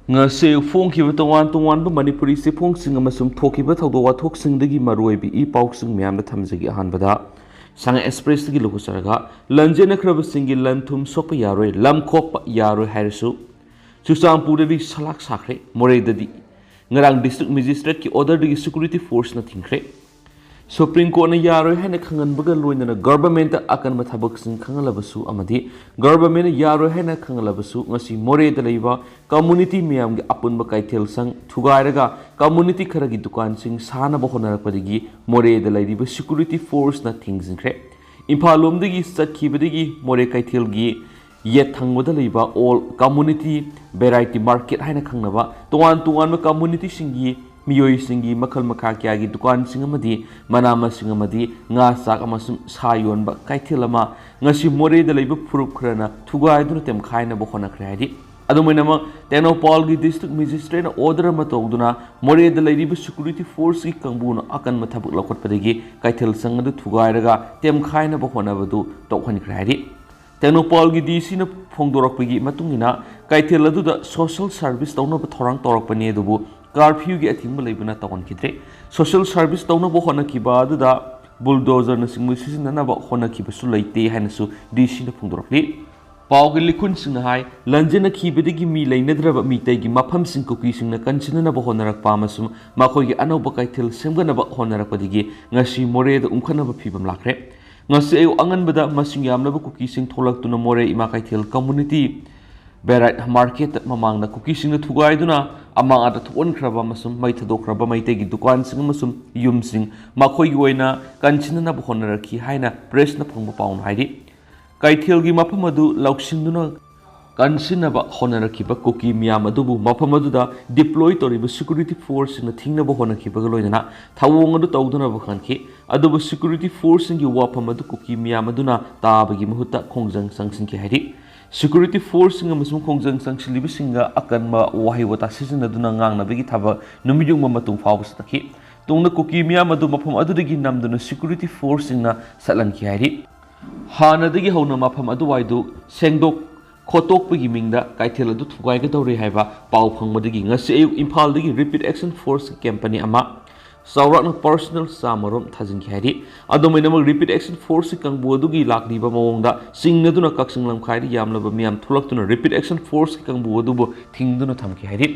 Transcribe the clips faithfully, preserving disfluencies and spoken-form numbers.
ꯉꯁꯤ ꯐꯣꯡꯈꯤꯕ ꯇꯣꯉꯥꯟ ꯇꯣꯉꯥꯟꯕ ꯃꯅꯤꯄꯨꯔꯤ ꯆꯦꯐꯣꯡꯁꯤꯡ ꯑꯃꯁꯨꯡ ꯊꯣꯛꯈꯤꯕ ꯊꯧꯗꯣꯛ ꯋꯥꯊꯣꯛꯁꯤꯡꯗꯒꯤ ꯃꯔꯨꯑꯣꯏꯕ ꯏ ꯄꯥꯎꯁꯤꯡ ꯃꯌꯥꯝꯗ ꯊꯝꯖꯒꯦ꯫ ꯑꯍꯥꯟꯕꯗ ꯁꯉꯥꯏ ꯑꯦꯛꯁꯄ꯭ꯔꯦꯁꯇꯒꯤ ꯂꯧꯈꯠꯆꯔꯒ, ꯂꯟꯖꯦꯟꯅꯈ꯭ꯔꯕꯁꯤꯡꯒꯤ ꯂꯟ ꯊꯨꯝ ꯁꯣꯛꯄ ꯌꯥꯔꯣꯏ, ꯂꯝ ꯈꯣꯞꯄ ꯌꯥꯔꯣꯏ ꯍꯥꯏꯔꯁꯨ ꯆꯨꯔꯆꯥꯟꯄꯨꯔꯗꯗꯤ ꯁꯂꯥꯛ ꯁꯥꯈ꯭ꯔꯦ, ꯃꯣꯔꯦꯗꯗꯤ ꯉꯔꯥꯡ ꯗꯤꯁꯇ꯭ꯔꯤꯛ ꯃꯦꯖꯤꯁꯇ꯭ꯔꯦꯠꯀꯤ ꯑꯣꯔꯗꯔꯗꯒꯤ ꯁꯦꯀ꯭ꯌꯨꯔꯤꯇꯤ ꯐꯣꯔꯁꯅ ꯊꯤꯡꯈ꯭ꯔꯦ꯫ ꯁꯨꯄ꯭ꯔꯤꯝ ꯀꯣꯔꯠꯅ ꯌꯥꯔꯣꯏ ꯍꯥꯏꯅ ꯈꯪꯍꯟꯕꯒ ꯂꯣꯏꯅꯅ ꯒꯚꯔꯟꯃꯦꯟꯠꯇ ꯑꯀꯟꯕ ꯊꯕꯛꯁꯤꯡ ꯈꯪꯍꯜꯂꯕꯁꯨ ꯑꯃꯗꯤ ꯒꯚꯔꯟꯃꯦꯟꯠꯅ ꯌꯥꯔꯣꯏ ꯍꯥꯏꯅ ꯈꯪꯍꯜꯂꯕꯁꯨ ꯉꯁꯤ ꯃꯣꯔꯦꯗ ꯂꯩꯕ ꯀꯝꯃꯨꯅꯤꯇꯤ ꯃꯤꯌꯥꯝꯒꯤ ꯑꯄꯨꯟꯕ ꯀꯩꯊꯦꯜ ꯁꯪ ꯊꯨꯒꯥꯏꯔꯒ ꯀꯝꯃꯨꯅꯤꯇꯤ ꯈꯔꯒꯤ ꯗꯨꯀꯥꯟꯁꯤꯡ ꯁꯥꯅꯕ ꯍꯣꯠꯅꯔꯛꯄꯗꯒꯤ ꯃꯣꯔꯦꯗ ꯂꯩꯔꯤꯕ ꯁꯦꯀ꯭ꯌꯨꯔꯤꯇꯤ ꯐꯣꯔꯁꯅ ꯊꯤꯡꯖꯤꯟꯈ꯭ꯔꯦ꯫ ꯏꯝꯐꯥꯜ ꯂꯣꯝꯗꯒꯤ ꯆꯠꯈꯤꯕꯗꯒꯤ ꯃꯣꯔꯦ ꯀꯩꯊꯦꯜꯒꯤ ꯌꯦꯠ ꯊꯪꯕꯗ ꯂꯩꯕ ꯑꯣꯜ ꯀꯝꯃꯨꯅꯤꯇꯤ ꯚꯦꯔꯥꯏꯇꯤ ꯃꯥꯔꯀꯦꯠ ꯍꯥꯏꯅ ꯈꯪꯅꯕ ꯇꯣꯉꯥꯟ ꯇꯣꯉꯥꯟꯕ ꯀꯝꯃꯨꯅꯤꯇꯤꯁꯤꯡꯒꯤ ꯃꯤꯑꯣꯏꯁꯤꯡꯒꯤ ꯃꯈꯜ ꯃꯈꯥ ꯀꯌꯥꯒꯤ ꯗꯨꯀꯥꯟꯁꯤꯡ ꯑꯃꯗꯤ ꯃꯅꯥ ꯃꯁꯤꯡ ꯑꯃꯗꯤ ꯉꯥ ꯆꯥꯛ ꯑꯃꯁꯨꯡ ꯁꯥ ꯌꯣꯟꯕ ꯀꯩꯊꯦꯜ ꯑꯃ ꯉꯁꯤ ꯃꯣꯔꯦꯗ ꯂꯩꯕ ꯐꯨꯔꯨꯞ ꯈꯔꯅ ꯊꯨꯒꯥꯏꯗꯨꯅ ꯇꯦꯝꯈꯥꯏꯅꯕ ꯍꯣꯠꯅꯈ꯭ꯔꯦ ꯍꯥꯏꯔꯤ꯫ ꯑꯗꯨꯝ ꯑꯣꯏꯅꯃꯛ, ꯇꯦꯡꯅꯧꯄꯥꯜꯒꯤ ꯗꯤꯁꯇ꯭ꯔꯤꯛ ꯃꯦꯖꯤꯁꯇ꯭ꯔꯦꯠꯅ ꯑꯣꯔꯗꯔ ꯑꯃ ꯇꯧꯗꯨꯅ ꯃꯣꯔꯦꯗ ꯂꯩꯔꯤꯕ ꯁꯦꯀ꯭ꯌꯨꯔꯤꯇꯤ ꯐꯣꯔꯁꯀꯤ ꯀꯥꯡꯕꯨꯅ ꯑꯀꯟꯕ ꯊꯕꯛ ꯂꯧꯈꯠꯄꯗꯒꯤ ꯀꯩꯊꯦꯜ ꯁꯪ ꯑꯗꯨ ꯊꯨꯒꯥꯏꯔꯒ ꯇꯦꯝꯈꯥꯏꯅꯕ ꯍꯣꯠꯅꯕꯗꯨ ꯇꯣꯛꯍꯟꯈ꯭ꯔꯦ ꯍꯥꯏꯔꯤ꯫ ꯇꯦꯡꯅꯧꯄꯥꯜꯒꯤ ꯗꯤ ꯁꯤꯅ ꯐꯣꯡꯗꯣꯔꯛꯄꯒꯤ ꯃꯇꯨꯡ ꯏꯟꯅ, ꯀꯩꯊꯦꯜ ꯑꯗꯨꯗ ꯁꯣꯁꯦꯜ ꯁꯥꯔꯚꯤꯁ ꯇꯧꯅꯕ ꯊꯧꯔꯥꯡ ꯇꯧꯔꯛꯄꯅꯤ, ꯑꯗꯨꯕꯨ ꯀꯥꯔꯐ꯭ꯌꯨꯒꯤ ꯑꯊꯤꯡꯕ ꯂꯩꯕꯅ ꯇꯧꯍꯟꯈꯤꯗ꯭ꯔꯦ꯫ ꯁꯣꯁꯦꯜ ꯁꯥꯔꯚꯤꯁ ꯇꯧꯅꯕ ꯍꯣꯠꯅꯈꯤꯕ ꯑꯗꯨꯗ ꯕꯨꯜꯗꯣꯖꯔꯅꯆꯤꯡꯕ ꯁꯤꯖꯤꯟꯅꯅꯕ ꯍꯣꯠꯅꯈꯤꯕꯁꯨ ꯂꯩꯇꯦ ꯍꯥꯏꯅꯁꯨ ꯗꯤ ꯁꯤꯅ ꯐꯣꯡꯗꯣꯔꯛꯂꯤ꯫ ꯄꯥꯎꯒꯤ ꯂꯤꯈꯨꯟꯁꯤꯡꯅ ꯍꯥꯏ, ꯂꯟꯖꯦꯟꯅꯈꯤꯕꯗꯒꯤ ꯃꯤ ꯂꯩꯅꯗ꯭ꯔꯕ ꯃꯤꯇꯩꯒꯤ ꯃꯐꯝꯁꯤꯡ ꯀꯨꯀꯤꯁꯤꯡꯅ ꯀꯟꯁꯤꯟꯅꯅꯕ ꯍꯣꯠꯅꯔꯛꯄ ꯑꯃꯁꯨꯡ ꯃꯈꯣꯏꯒꯤ ꯑꯅꯧꯕ ꯀꯩꯊꯦꯜ ꯁꯦꯝꯒꯠꯅꯕ ꯍꯣꯠꯅꯔꯛꯄꯗꯒꯤ ꯉꯁꯤ ꯃꯣꯔꯦꯗ ꯎꯪꯈꯠꯅꯕ ꯐꯤꯕꯝ ꯂꯥꯛꯈ꯭ꯔꯦ꯫ ꯉꯁꯤ ꯑꯌꯨꯛ ꯑꯉꯟꯕꯗ ꯃꯁꯤꯡ ꯌꯥꯝꯂꯕ ꯀꯨꯀꯤꯁꯤꯡ ꯊꯣꯛꯂꯛꯇꯨꯅ ꯃꯣꯔꯦ ꯏꯃꯥ ꯀꯩꯊꯦꯜ ꯀꯝꯃꯨꯅꯤꯇꯤ ꯚꯦꯔꯥꯏꯠ ꯃꯥꯔꯀꯦꯠꯇ ꯃꯃꯥꯡꯗ ꯀꯨꯀꯤꯁꯤꯡꯅ ꯊꯨꯒꯥꯏꯗꯨꯅ ꯑꯃꯥꯡ ꯑꯇꯥ ꯊꯣꯛꯍꯟꯈ꯭ꯔꯕ ꯑꯃꯁꯨꯡ ꯃꯩ ꯊꯥꯗꯣꯛꯈ꯭ꯔꯕ ꯃꯩꯇꯩꯒꯤ ꯗꯨꯀꯥꯟꯁꯤꯡ ꯑꯃꯁꯨꯡ ꯌꯨꯝꯁꯤꯡ ꯃꯈꯣꯏꯒꯤ ꯑꯣꯏꯅ ꯀꯟꯁꯤꯟꯅꯅꯕ ꯍꯣꯠꯅꯔꯛꯈꯤ ꯍꯥꯏꯅ ꯄ꯭ꯔꯦꯁꯅ ꯐꯪꯕ ꯄꯥꯎꯅ ꯍꯥꯏꯔꯤ꯫ ꯀꯩꯊꯦꯜꯒꯤ ꯃꯐꯝ ꯑꯗꯨ ꯂꯧꯁꯤꯟꯗꯨꯅ ꯀꯟꯁꯤꯟꯅꯕ ꯍꯣꯠꯅꯔꯛꯈꯤꯕ ꯀꯨꯀꯤ ꯃꯤꯌꯥꯝ ꯑꯗꯨꯕꯨ ꯃꯐꯝ ꯑꯗꯨꯗ ꯗꯤꯄ꯭ꯂꯣꯏ ꯇꯧꯔꯤꯕ ꯁꯦꯀ꯭ꯌꯨꯔꯤꯇꯤ ꯐꯣꯔꯁꯁꯤꯡꯅ ꯊꯤꯡꯅꯕ ꯍꯣꯠꯅꯈꯤꯕꯒ ꯂꯣꯏꯅꯅ ꯊꯧꯑꯣꯡ ꯑꯗꯨ ꯇꯧꯗꯅꯕ ꯈꯟꯈꯤ꯫ ꯑꯗꯨꯕꯨ ꯁꯦꯀ꯭ꯌꯨꯔꯤꯇꯤ ꯐꯣꯔꯁꯁꯤꯡꯒꯤ ꯋꯥꯐꯝ ꯑꯗꯨ ꯀꯨꯀꯤ ꯃꯤꯌꯥꯝ ꯑꯗꯨꯅ ꯇꯥꯕꯒꯤ ꯃꯍꯨꯠꯇ ꯈꯣꯡꯖꯪ ꯆꯪꯁꯤꯟꯈꯤ ꯍꯥꯏꯔꯤ꯫ ꯁꯦꯀ꯭ꯌꯨꯔꯤꯇꯤ ꯐꯣꯔꯁꯁꯤꯡ ꯑꯃꯁꯨꯡ ꯈꯣꯡꯖꯪ ꯆꯪꯁꯤꯜꯂꯤꯕꯁꯤꯡꯒ ꯑꯀꯟꯕ ꯋꯥꯍꯩ ꯋꯥꯇꯥ ꯁꯤꯖꯤꯟꯅꯗꯨꯅ ꯉꯥꯡꯅꯕꯒꯤ ꯊꯕꯛ ꯅꯨꯃꯤꯠ ꯌꯨꯡꯕ ꯃꯇꯨꯡ ꯐꯥꯎꯕ ꯆꯠꯊꯈꯤ꯫ ꯇꯨꯡꯗ ꯀꯨꯀꯤ ꯃꯤꯌꯥꯝ ꯑꯗꯨ ꯃꯐꯝ ꯑꯗꯨꯗꯒꯤ ꯅꯝꯗꯨꯅ ꯁꯦꯀ꯭ꯌꯨꯔꯤꯇꯤ ꯐꯣꯔꯁꯁꯤꯡꯅ ꯆꯠꯍꯟꯈꯤ ꯍꯥꯏꯔꯤ꯫ ꯍꯥꯟꯅꯗꯒꯤ ꯍꯧꯅ ꯃꯐꯝ ꯑꯗꯨꯋꯥꯏꯗꯨ ꯁꯦꯡꯗꯣꯛ ꯈꯣꯠꯇꯣꯛꯄꯒꯤ ꯃꯤꯡꯗ ꯀꯩꯊꯦꯜ ꯑꯗꯨ ꯊꯨꯒꯥꯏꯒꯗꯧꯔꯦ ꯍꯥꯏꯕ ꯄꯥꯎ ꯐꯪꯕꯗꯒꯤ ꯉꯁꯤ ꯑꯌꯨꯛ ꯏꯝꯐꯥꯜꯗꯒꯤ Rapid Action Force ꯀꯦꯝꯄꯅꯤ ꯑꯃ ꯆꯥꯎꯔꯥꯛꯅ personnel ꯆꯥꯃꯔꯣꯝ ꯊꯥꯖꯤꯟꯈꯤ ꯍꯥꯏꯔꯤ꯫ ꯑꯗꯨꯝ ꯑꯣꯏꯅꯃꯛ Rapid Action Force ꯀꯥꯡꯕꯨ ꯑꯗꯨꯒꯤ ꯂꯥꯛꯂꯤꯕ ꯃꯑꯣꯡꯗ ꯆꯤꯡꯅꯗꯨꯅ ꯀꯛꯆꯤꯡ ꯂꯝꯈꯥꯏꯗ ꯌꯥꯝꯂꯕ ꯃꯤꯌꯥꯝ ꯊꯣꯛꯂꯛꯇꯨꯅ Rapid Action Force ꯀꯥꯡꯕꯨ ꯑꯗꯨꯕꯨ ꯊꯤꯡꯗꯨꯅ ꯊꯝꯈꯤ ꯍꯥꯏꯔꯤ꯫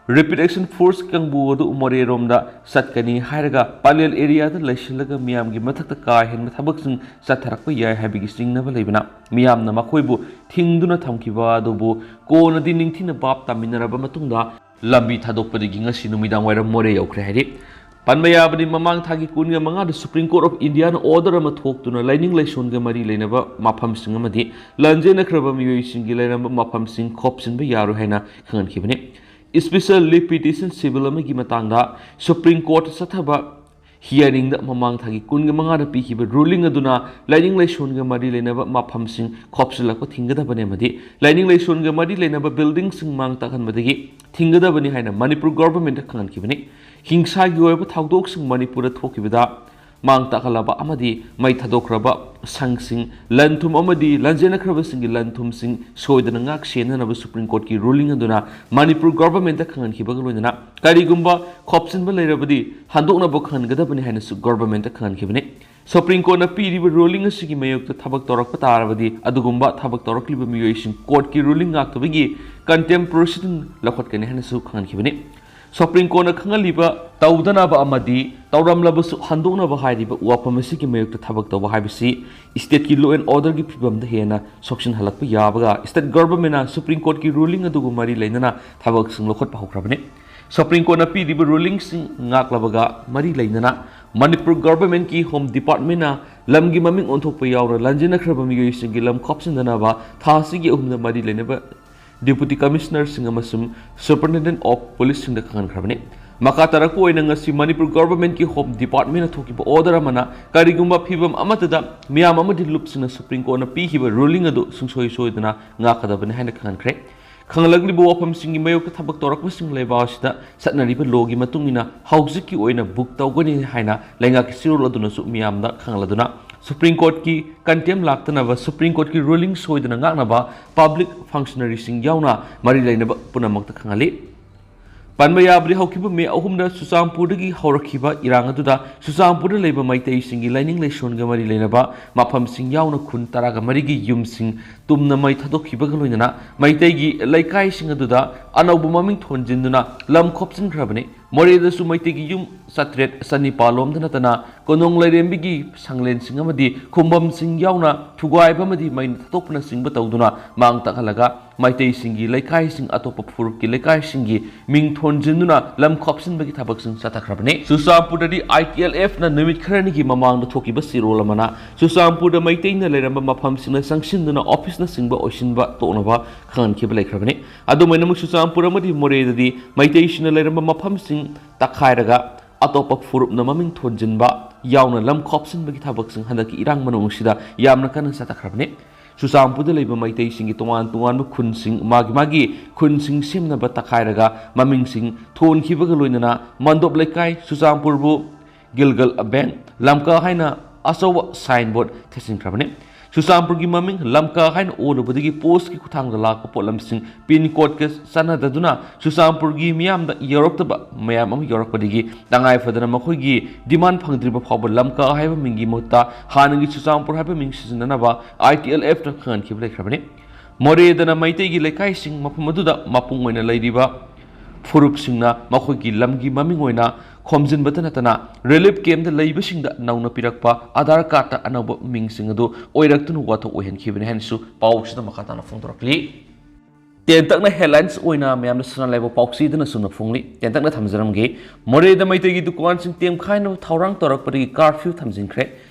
Rapid Action Force ꯀꯥꯡꯕꯨ ꯑꯗꯨ ꯃꯣꯔꯦꯔꯣꯝꯗ ꯆꯠꯀꯅꯤ ꯍꯥꯏꯔꯒ ꯄꯂꯦꯜ ꯑꯦꯔꯤꯌꯥꯗ ꯂꯩꯁꯤꯜꯂꯒ ꯃꯤꯌꯥꯝꯒꯤ ꯃꯊꯛꯇ ꯀꯥ ꯍꯦꯟꯕ ꯊꯕꯛꯁꯤꯡ ꯆꯠꯊꯔꯛꯄ ꯌꯥꯏ ꯍꯥꯏꯕꯒꯤ ꯆꯤꯡꯅꯕ ꯂꯩꯕꯅ ꯃꯤꯌꯥꯝꯅ ꯃꯈꯣꯏꯕꯨ ꯊꯤꯡꯗꯨꯅ ꯊꯝꯈꯤꯕ ꯑꯗꯨꯕꯨ ꯀꯣꯟꯅꯗꯤ ꯅꯤꯡꯊꯤꯅ ꯚꯥꯞ ꯇꯥꯃꯤꯟꯅꯔꯕ ꯃꯇꯨꯡꯗ ꯂꯝꯕꯤ ꯊꯥꯗꯣꯛꯄꯗꯒꯤ ꯉꯁꯤ ꯅꯨꯃꯤꯗꯥꯡ ꯋꯥꯏꯔꯝ ꯃꯣꯔꯦ ꯌꯧꯈ꯭ꯔꯦ ꯍꯥꯏꯔꯤ꯫ ꯄꯟꯕ ꯌꯥꯕꯗꯤ, ꯃꯃꯥꯡ ꯊꯥꯒꯤ ꯀꯨꯟꯒ ꯃꯉꯥꯗ Supreme Court of Indiaꯅ order ꯑꯃ ꯊꯣꯛꯇꯨꯅ ꯂꯥꯏꯅꯤꯡ ꯂꯥꯏꯁꯣꯟꯒ ꯃꯔꯤ ꯂꯩꯅꯕ ꯃꯐꯝꯁꯤꯡ ꯑꯃꯗꯤ ꯂꯥꯟꯖꯦꯟꯅꯈ꯭ꯔꯕ ꯃꯤꯑꯣꯏꯁꯤꯡꯒꯤ ꯂꯩꯔꯝꯕ ꯃꯐꯝꯁꯤꯡ ꯈꯣꯞꯆꯤꯟꯕ ꯌꯥꯔꯣꯏ ꯍꯥꯏꯅ ꯈꯪꯍꯟꯈꯤꯕꯅꯤ꯫ Special Leave Petition civil ꯑꯃꯒꯤ ꯃꯇꯥꯡꯗ Supreme Court ꯆꯠꯊꯕ hearingꯗ ꯃꯃꯥꯡ ꯊꯥꯒꯤ ꯀꯨꯟꯒ ꯃꯉꯥꯗ ꯄꯤꯈꯤꯕ ruling ꯑꯗꯨꯅ ꯂꯥꯏꯅꯤꯡ ꯂꯥꯏꯁꯣꯟꯒ ꯃꯔꯤ ꯂꯩꯅꯕ ꯃꯐꯝꯁꯤꯡ ꯈꯣꯞꯆꯤꯜꯂꯛꯄ ꯊꯤꯡꯒꯗꯕꯅꯤ ꯑꯃꯗꯤ ꯂꯥꯏꯅꯤꯡ ꯂꯥꯏꯁꯣꯟꯒ ꯃꯔꯤ ꯂꯩꯅꯕ buildingꯁꯤꯡ ꯃꯥꯡ ꯇꯥꯛꯍꯟꯕꯗꯒꯤ ꯊꯤꯡꯒꯗꯕꯅꯤ ꯍꯥꯏꯅ ꯃꯅꯤꯄꯨꯔ governmentꯇ ꯈꯪꯍꯟꯈꯤꯕꯅꯤ꯫ ꯍꯤꯡꯁꯥꯒꯤ ꯑꯣꯏꯕ ꯊꯧꯗꯣꯛꯁꯤꯡ ꯃꯅꯤꯄꯨꯔꯗ ꯊꯣꯛꯈꯤꯕꯗ ꯃꯥꯡ ꯇꯥꯛꯍꯜꯂꯕ ꯑꯃꯗꯤ ꯃꯩ ꯊꯥꯗꯣꯛꯈ꯭ꯔꯕ ꯁꯪꯁꯤꯡ, ꯂꯟ ꯊꯨꯝ ꯑꯃꯗꯤ ꯂꯥꯟꯖꯦꯟꯅꯈ꯭ꯔꯕꯁꯤꯡꯒꯤ ꯂꯟ ꯊꯨꯝꯁꯤꯡ ꯁꯣꯏꯗꯅ ꯉꯥꯛ ꯁꯦꯟꯅꯅꯕ Supreme Courtꯀꯤ ruling ꯑꯗꯨꯅ ꯃꯅꯤꯄꯨꯔ governmentꯇ ꯈꯪꯍꯟꯈꯤꯕꯒ ꯂꯣꯏꯅꯅ ꯀꯔꯤꯒꯨꯝꯕ ꯈꯣꯞꯆꯤꯟꯕ ꯂꯩꯔꯕꯗꯤ ꯍꯟꯗꯣꯛꯅꯕ ꯈꯪꯍꯟꯒꯗꯕꯅꯤ ꯍꯥꯏꯅꯁꯨ governmentꯇ ꯈꯪꯍꯟꯈꯤꯕꯅꯤ꯫ Supreme Courtꯅ ꯄꯤꯔꯤꯕ ruling ꯑꯁꯤꯒꯤ ꯃꯥꯌꯣꯛꯇ ꯊꯕꯛ ꯇꯧꯔꯛꯄ ꯇꯥꯔꯕꯗꯤ ꯑꯗꯨꯒꯨꯝꯕ ꯊꯕꯛ ꯇꯧꯔꯛꯂꯤꯕ ꯃꯤꯑꯣꯏꯁꯤꯡ courtꯀꯤ ruling ꯉꯥꯛꯇꯕꯒꯤ contempt proceeding ꯂꯧꯈꯠꯀꯅꯤ ꯍꯥꯏꯅꯁꯨ ꯈꯪꯍꯟꯈꯤꯕꯅꯤ꯫ Supreme Courtꯅ ꯈꯪꯍꯜꯂꯤꯕ ꯇꯧꯗꯅꯕ ꯑꯃꯗꯤ ꯇꯧꯔꯝꯂꯕꯁꯨ ꯍꯟꯗꯣꯛꯅꯕ ꯍꯥꯏꯔꯤꯕ ꯋꯥꯐꯝ ꯑꯁꯤꯒꯤ ꯃꯥꯌꯣꯛꯇ ꯊꯕꯛ ꯇꯧꯕ ꯍꯥꯏꯕꯁꯤ stateꯀꯤ law and orderꯒꯤ ꯐꯤꯕꯝꯗ ꯍꯦꯟꯅ ꯁꯣꯛꯁꯤꯟꯍꯜꯂꯛꯄ ꯌꯥꯕꯒ state governmentꯅ Supreme Courtꯀꯤ ruling ꯑꯗꯨꯒ ꯃꯔꯤ ꯂꯩꯅꯅ ꯊꯕꯛꯁꯤꯡ ꯂꯧꯈꯠꯄ ꯍꯧꯈ꯭ꯔꯕꯅꯤ꯫ Supreme Courtꯅ ꯄꯤꯔꯤꯕ rulingꯁꯤꯡ ꯉꯥꯛꯂꯕꯒ ꯃꯔꯤ ꯂꯩꯅꯅ ꯃꯅꯤꯄꯨꯔ governmentꯀꯤ Home Departmentꯅ ꯂꯝꯒꯤ ꯃꯃꯤꯡ ꯑꯣꯟꯊꯣꯛꯄ ꯌꯥꯎꯅ ꯂꯥꯟꯖꯦꯟꯅꯈ꯭ꯔꯕ ꯃꯤꯑꯣꯏꯁꯤꯡꯒꯤ ꯂꯝ ꯈꯣꯞꯆꯤꯟꯗꯅꯕ ꯊꯥ ꯑꯁꯤꯒꯤ ꯑꯍꯨꯝꯗ ꯃꯔꯤ ꯂꯩꯅꯕ Deputy Commissionerꯁꯤꯡ ꯑꯃꯁꯨꯡ Superintendent of Policeꯁꯤꯡꯗ ꯈꯪꯍꯟꯈ꯭ꯔꯕꯅꯤ꯫ ꯃꯈꯥ ꯇꯥꯔꯛꯄ ꯑꯣꯏꯅ ꯉꯁꯤ ꯃꯅꯤꯄꯨꯔ governmentꯀꯤ Home Departmentꯅ ꯊꯣꯛꯈꯤꯕ order ꯑꯃꯅ ꯀꯔꯤꯒꯨꯝꯕ ꯐꯤꯕꯝ ꯑꯃꯠꯇꯗ ꯃꯤꯌꯥꯝ ꯑꯃꯗꯤ ꯂꯨꯞꯁꯤꯡꯅ Supreme Courtꯅ ꯄꯤꯈꯤꯕ ruling ꯑꯗꯨ ꯁꯨꯡꯁꯣꯏ ꯁꯣꯏꯗꯅ ꯉꯥꯛꯀꯗꯕꯅꯤ ꯍꯥꯏꯅ ꯈꯪꯍꯟꯈ꯭ꯔꯦ꯫ ꯈꯪꯍꯜꯂꯛꯂꯤꯕ ꯋꯥꯐꯝꯁꯤꯡꯒꯤ ꯃꯥꯌꯣꯛꯇ ꯊꯕꯛ ꯇꯧꯔꯛꯄꯁꯤꯡ ꯂꯩꯕꯥꯛ ꯑꯁꯤꯗ ꯆꯠꯅꯔꯤꯕ lawꯒꯤ ꯃꯇꯨꯡ ꯏꯟꯅ ꯍꯧꯖꯤꯛꯀꯤ ꯑꯣꯏꯅ book ꯇꯧꯒꯅꯤ ꯍꯥꯏꯅ ꯂꯩꯉꯥꯛꯀꯤ ꯆꯦꯔꯣꯜ ꯑꯗꯨꯅꯁꯨ ꯃꯤꯌꯥꯝꯗ ꯈꯪꯍꯜꯂꯗꯨꯅ ꯁꯨꯄ꯭ꯔꯤꯝ ꯀꯣꯔꯠꯀꯤ ꯀꯟꯇꯦꯝ ꯂꯥꯛꯇꯅꯕ ꯁꯨꯄ꯭ꯔꯤꯝ ꯀꯣꯔꯠꯀꯤ ꯔꯨꯂꯤꯡ ꯁꯣꯏꯗꯅ ꯉꯥꯛꯅꯕ ꯄꯕ꯭ꯂꯤꯛ ꯐꯪꯁꯅꯔꯤꯁꯤꯡ ꯌꯥꯎꯅ ꯃꯔꯤ ꯂꯩꯅꯕ ꯄꯨꯝꯅꯃꯛꯇ ꯈꯪꯍꯜꯂꯤ꯫ ꯄꯟꯕ ꯌꯥꯕꯗꯤ, ꯍꯧꯈꯤꯕ ꯃꯦ ꯑꯍꯨꯝꯗ ꯆꯨꯔꯆꯥꯟꯄꯨꯔꯗꯒꯤ ꯍꯧꯔꯛꯈꯤꯕ ꯏꯔꯥꯡ ꯑꯗꯨꯗ ꯆꯨꯔꯆꯥꯟꯄꯨꯔꯗ ꯂꯩꯕ ꯃꯩꯇꯩꯁꯤꯡꯒꯤ ꯂꯥꯏꯅꯤꯡ ꯂꯥꯏꯁꯣꯟꯒ ꯃꯔꯤ ꯂꯩꯅꯕ ꯃꯐꯝꯁꯤꯡ ꯌꯥꯎꯅ ꯈꯨꯟ ꯇꯔꯥꯒ ꯃꯔꯤꯒꯤ ꯌꯨꯝꯁꯤꯡ ꯇꯨꯝꯅ ꯃꯩ ꯊꯥꯗꯣꯛꯈꯤꯕꯒ ꯂꯣꯏꯅꯅ ꯃꯩꯇꯩꯒꯤ ꯂꯩꯀꯥꯏꯁꯤꯡ ꯑꯗꯨꯗ ꯑꯅꯧꯕ ꯃꯃꯤꯡ ꯊꯣꯟꯖꯤꯟꯗꯨꯅ ꯂꯝ ꯈꯣꯞꯆꯤꯟꯈ꯭ꯔꯕꯅꯤ꯫ ꯃꯣꯔꯦꯗꯁꯨ ꯃꯩꯇꯩꯒꯤ ꯌꯨꯝ ꯆꯥꯇ꯭ꯔꯦꯠ ꯆꯅꯤꯄꯥꯜ ꯂꯣꯝꯗ ꯅꯠꯇꯅ ꯀꯣꯅꯨꯡ ꯂꯥꯏꯔꯦꯝꯕꯤꯒꯤ ꯁꯪꯂꯦꯟꯁꯤꯡ ꯑꯃꯗꯤ ꯈꯨꯝꯕꯝꯁꯤꯡ ꯌꯥꯎꯅ ꯊꯨꯒꯥꯏꯕ ꯑꯃꯗꯤ ꯃꯩꯅ ꯊꯥꯗꯣꯛꯄꯅꯆꯤꯡꯕ ꯇꯧꯗꯨꯅ ꯃꯥꯡ ꯇꯥꯛꯍꯜꯂꯒ ꯃꯩꯇꯩꯁꯤꯡꯒꯤ ꯂꯩꯀꯥꯏꯁꯤꯡ, ꯑꯇꯣꯞꯄ ꯐꯨꯔꯨꯞꯀꯤ ꯂꯩꯀꯥꯏꯁꯤꯡꯒꯤ ꯃꯤꯡ ꯊꯣꯟꯖꯤꯟꯗꯨꯅ ꯂꯝ ꯈꯣꯞꯆꯤꯟꯕꯒꯤ ꯊꯕꯛꯁꯤꯡ ꯆꯠꯊꯈ꯭ꯔꯕꯅꯤ꯫ ꯆꯨꯔꯆꯥꯟꯄꯨꯔꯗꯗꯤ ꯑꯥꯏ ꯇꯤ ꯑꯦꯜ ꯑꯦꯐꯅ ꯅꯨꯃꯤꯠ ꯈꯔꯅꯤꯒꯤ ꯃꯃꯥꯡꯗ ꯊꯣꯛꯈꯤꯕ ꯆꯦꯔꯣꯜ ꯑꯃꯅ ꯆꯨꯔꯆꯥꯟꯄꯨꯔꯗ ꯃꯩꯇꯩꯅ ꯂꯩꯔꯝꯕ ꯃꯐꯝꯁꯤꯡꯗ ꯆꯪꯁꯤꯟꯗꯨꯅ ꯑꯣꯐꯤꯁꯅꯆꯤꯡꯕ ꯑꯣꯏꯁꯤꯟꯕ ꯇꯣꯛꯅꯕ ꯈꯪꯍꯟꯈꯤꯕ ꯂꯩꯈ꯭ꯔꯕꯅꯤ꯫ ꯑꯗꯨꯃꯥꯏꯅꯃꯛ ꯆꯨꯔꯆꯥꯟꯄꯨꯔ ꯑꯃꯗꯤ ꯃꯣꯔꯦꯗꯗꯤ ꯃꯩꯇꯩꯁꯤꯡꯅ ꯂꯩꯔꯝꯕ ꯃꯐꯝꯁꯤꯡ ꯇꯛꯈꯥꯏꯔꯒ ꯑꯇꯣꯞꯄ ꯐꯨꯔꯨꯞꯅ ꯃꯃꯤꯡ ꯊꯣꯟꯖꯤꯟꯕ ꯌꯥꯎꯅ ꯂꯝ ꯈꯣꯞꯆꯤꯟꯕꯒꯤ ꯊꯕꯛꯁꯤꯡ ꯍꯟꯗꯛꯀꯤ ꯏꯔꯥꯡ ꯃꯅꯨꯡ ꯑꯁꯤꯗ ꯌꯥꯝꯅ ꯀꯟꯅ ꯆꯠꯊꯈ꯭ꯔꯕꯅꯤ꯫ ꯆꯨꯔꯆꯥꯟꯄꯨꯔꯗ ꯂꯩꯕ ꯃꯩꯇꯩꯁꯤꯡꯒꯤ ꯇꯣꯉꯥꯟ ꯇꯣꯉꯥꯟꯕ ꯈꯨꯟꯁꯤꯡ, ꯃꯥꯒꯤ ꯃꯥꯒꯤ ꯈꯨꯟꯁꯤꯡ ꯁꯦꯝꯅꯕ ꯇꯛꯈꯥꯏꯔꯒ ꯃꯃꯤꯡꯁꯤꯡ ꯊꯣꯟꯈꯤꯕꯒ ꯂꯣꯏꯅꯅ ꯃꯟꯗꯣꯞ ꯂꯩꯀꯥꯏ, ꯆꯨꯔꯆꯥꯟꯄꯨꯔꯕꯨ ꯒꯤꯜꯒꯜ ꯕꯦꯡ ꯂꯝꯀꯥ ꯍꯥꯏꯅ ꯑꯆꯧꯕ ꯁꯥꯏꯟꯕꯣꯔꯗ ꯊꯦꯠꯆꯤꯟꯈ꯭ꯔꯕꯅꯤ꯫ ꯆꯨꯔꯆꯥꯟꯄꯨꯔꯒꯤ ꯃꯃꯤꯡ ꯂꯝꯀꯥ ꯍꯥꯏꯅ ꯑꯣꯜꯂꯨꯕꯗꯒꯤ ꯄꯣꯁꯀꯤ ꯈꯨꯠꯊꯥꯡꯗ ꯂꯥꯛꯄ ꯄꯣꯠꯂꯝꯁꯤꯡ ꯄꯤꯟ ꯀꯣꯗꯀ ꯆꯥꯟꯅꯗꯗꯨꯅ ꯆꯨꯔꯆꯥꯟꯄꯨꯔꯒꯤ ꯃꯤꯌꯥꯝꯗ ꯌꯧꯔꯛꯇꯕ ꯃꯌꯥꯝ ꯑꯃ ꯌꯧꯔꯛꯄꯗꯒꯤ ꯇꯉꯥꯏ ꯐꯗꯅ ꯃꯈꯣꯏꯒꯤ ꯗꯤꯃꯥꯟ ꯐꯪꯗ꯭ꯔꯤꯕ ꯐꯥꯎꯕ ꯂꯝꯀꯥ ꯍꯥꯏꯕ ꯃꯤꯡꯒꯤ ꯃꯍꯨꯠꯇ ꯍꯥꯟꯅꯒꯤ ꯆꯨꯔꯆꯥꯟꯄꯨꯔ ꯍꯥꯏꯕ ꯃꯤꯡ ꯁꯤꯖꯤꯟꯅꯅꯕ ꯑꯥꯏ ꯇꯤ ꯑꯦꯜ ꯑꯦꯐꯅ ꯈꯪꯍꯟꯈꯤꯕ ꯂꯩꯈ꯭ꯔꯕꯅꯤ꯫ ꯃꯣꯔꯦꯗꯅ ꯃꯩꯇꯩꯒꯤ ꯂꯩꯀꯥꯏꯁꯤꯡ ꯃꯐꯝ ꯑꯗꯨꯗ ꯃꯄꯨꯡ ꯑꯣꯏꯅ ꯂꯩꯔꯤꯕ ꯐꯨꯔꯨꯞꯁꯤꯡꯅ ꯃꯈꯣꯏꯒꯤ ꯂꯝꯒꯤ ꯃꯃꯤꯡ ꯑꯣꯏꯅ ꯈꯣꯝꯖꯤꯟꯕꯇ ꯅꯠꯇꯅ ꯔꯤꯂꯤꯐ ꯀꯦꯝꯞꯇ ꯂꯩꯕꯁꯤꯡꯗ ꯅꯧꯅ ꯄꯤꯔꯛꯄ ꯑꯥꯙꯥꯔ ꯀꯥꯔꯗꯇ ꯑꯅꯧꯕ ꯃꯤꯡꯁꯤꯡ ꯑꯗꯨ ꯑꯣꯏꯔꯛꯇꯨꯅ ꯋꯥꯊꯣꯛ ꯑꯣꯏꯍꯟꯈꯤꯕꯅꯤ ꯍꯥꯏꯅꯁꯨ ꯄꯥꯎꯁꯤꯗ ꯃꯈꯥ ꯇꯥꯅ ꯐꯣꯡꯗꯣꯔꯛꯂꯤ꯫ ꯇꯦꯟꯇꯛꯅ ꯍꯦꯗꯂꯥꯏꯟꯁ ꯑꯣꯏꯅ ꯃꯌꯥꯝꯅ ꯁꯅꯥ ꯂꯩꯕꯥꯛ ꯄꯥꯎꯆꯦꯗꯅ ꯆꯨꯝꯅ ꯐꯣꯡꯂꯤ꯫ ꯇꯦꯟꯇꯛꯅ ꯊꯝꯖꯔꯝꯒꯦ꯫ ꯃꯣꯔꯦꯗ ꯃꯩꯇꯩꯒꯤ ꯗꯨꯀꯥꯟꯁꯤꯡ ꯇꯦꯝꯈꯥꯏꯅꯕ ꯊꯧꯔꯥꯡ ꯇꯧꯔꯛꯄꯗꯒꯤ ꯀꯥꯔꯐ꯭ꯌꯨ ꯊꯝꯖꯤꯟꯈ꯭ꯔꯦ꯫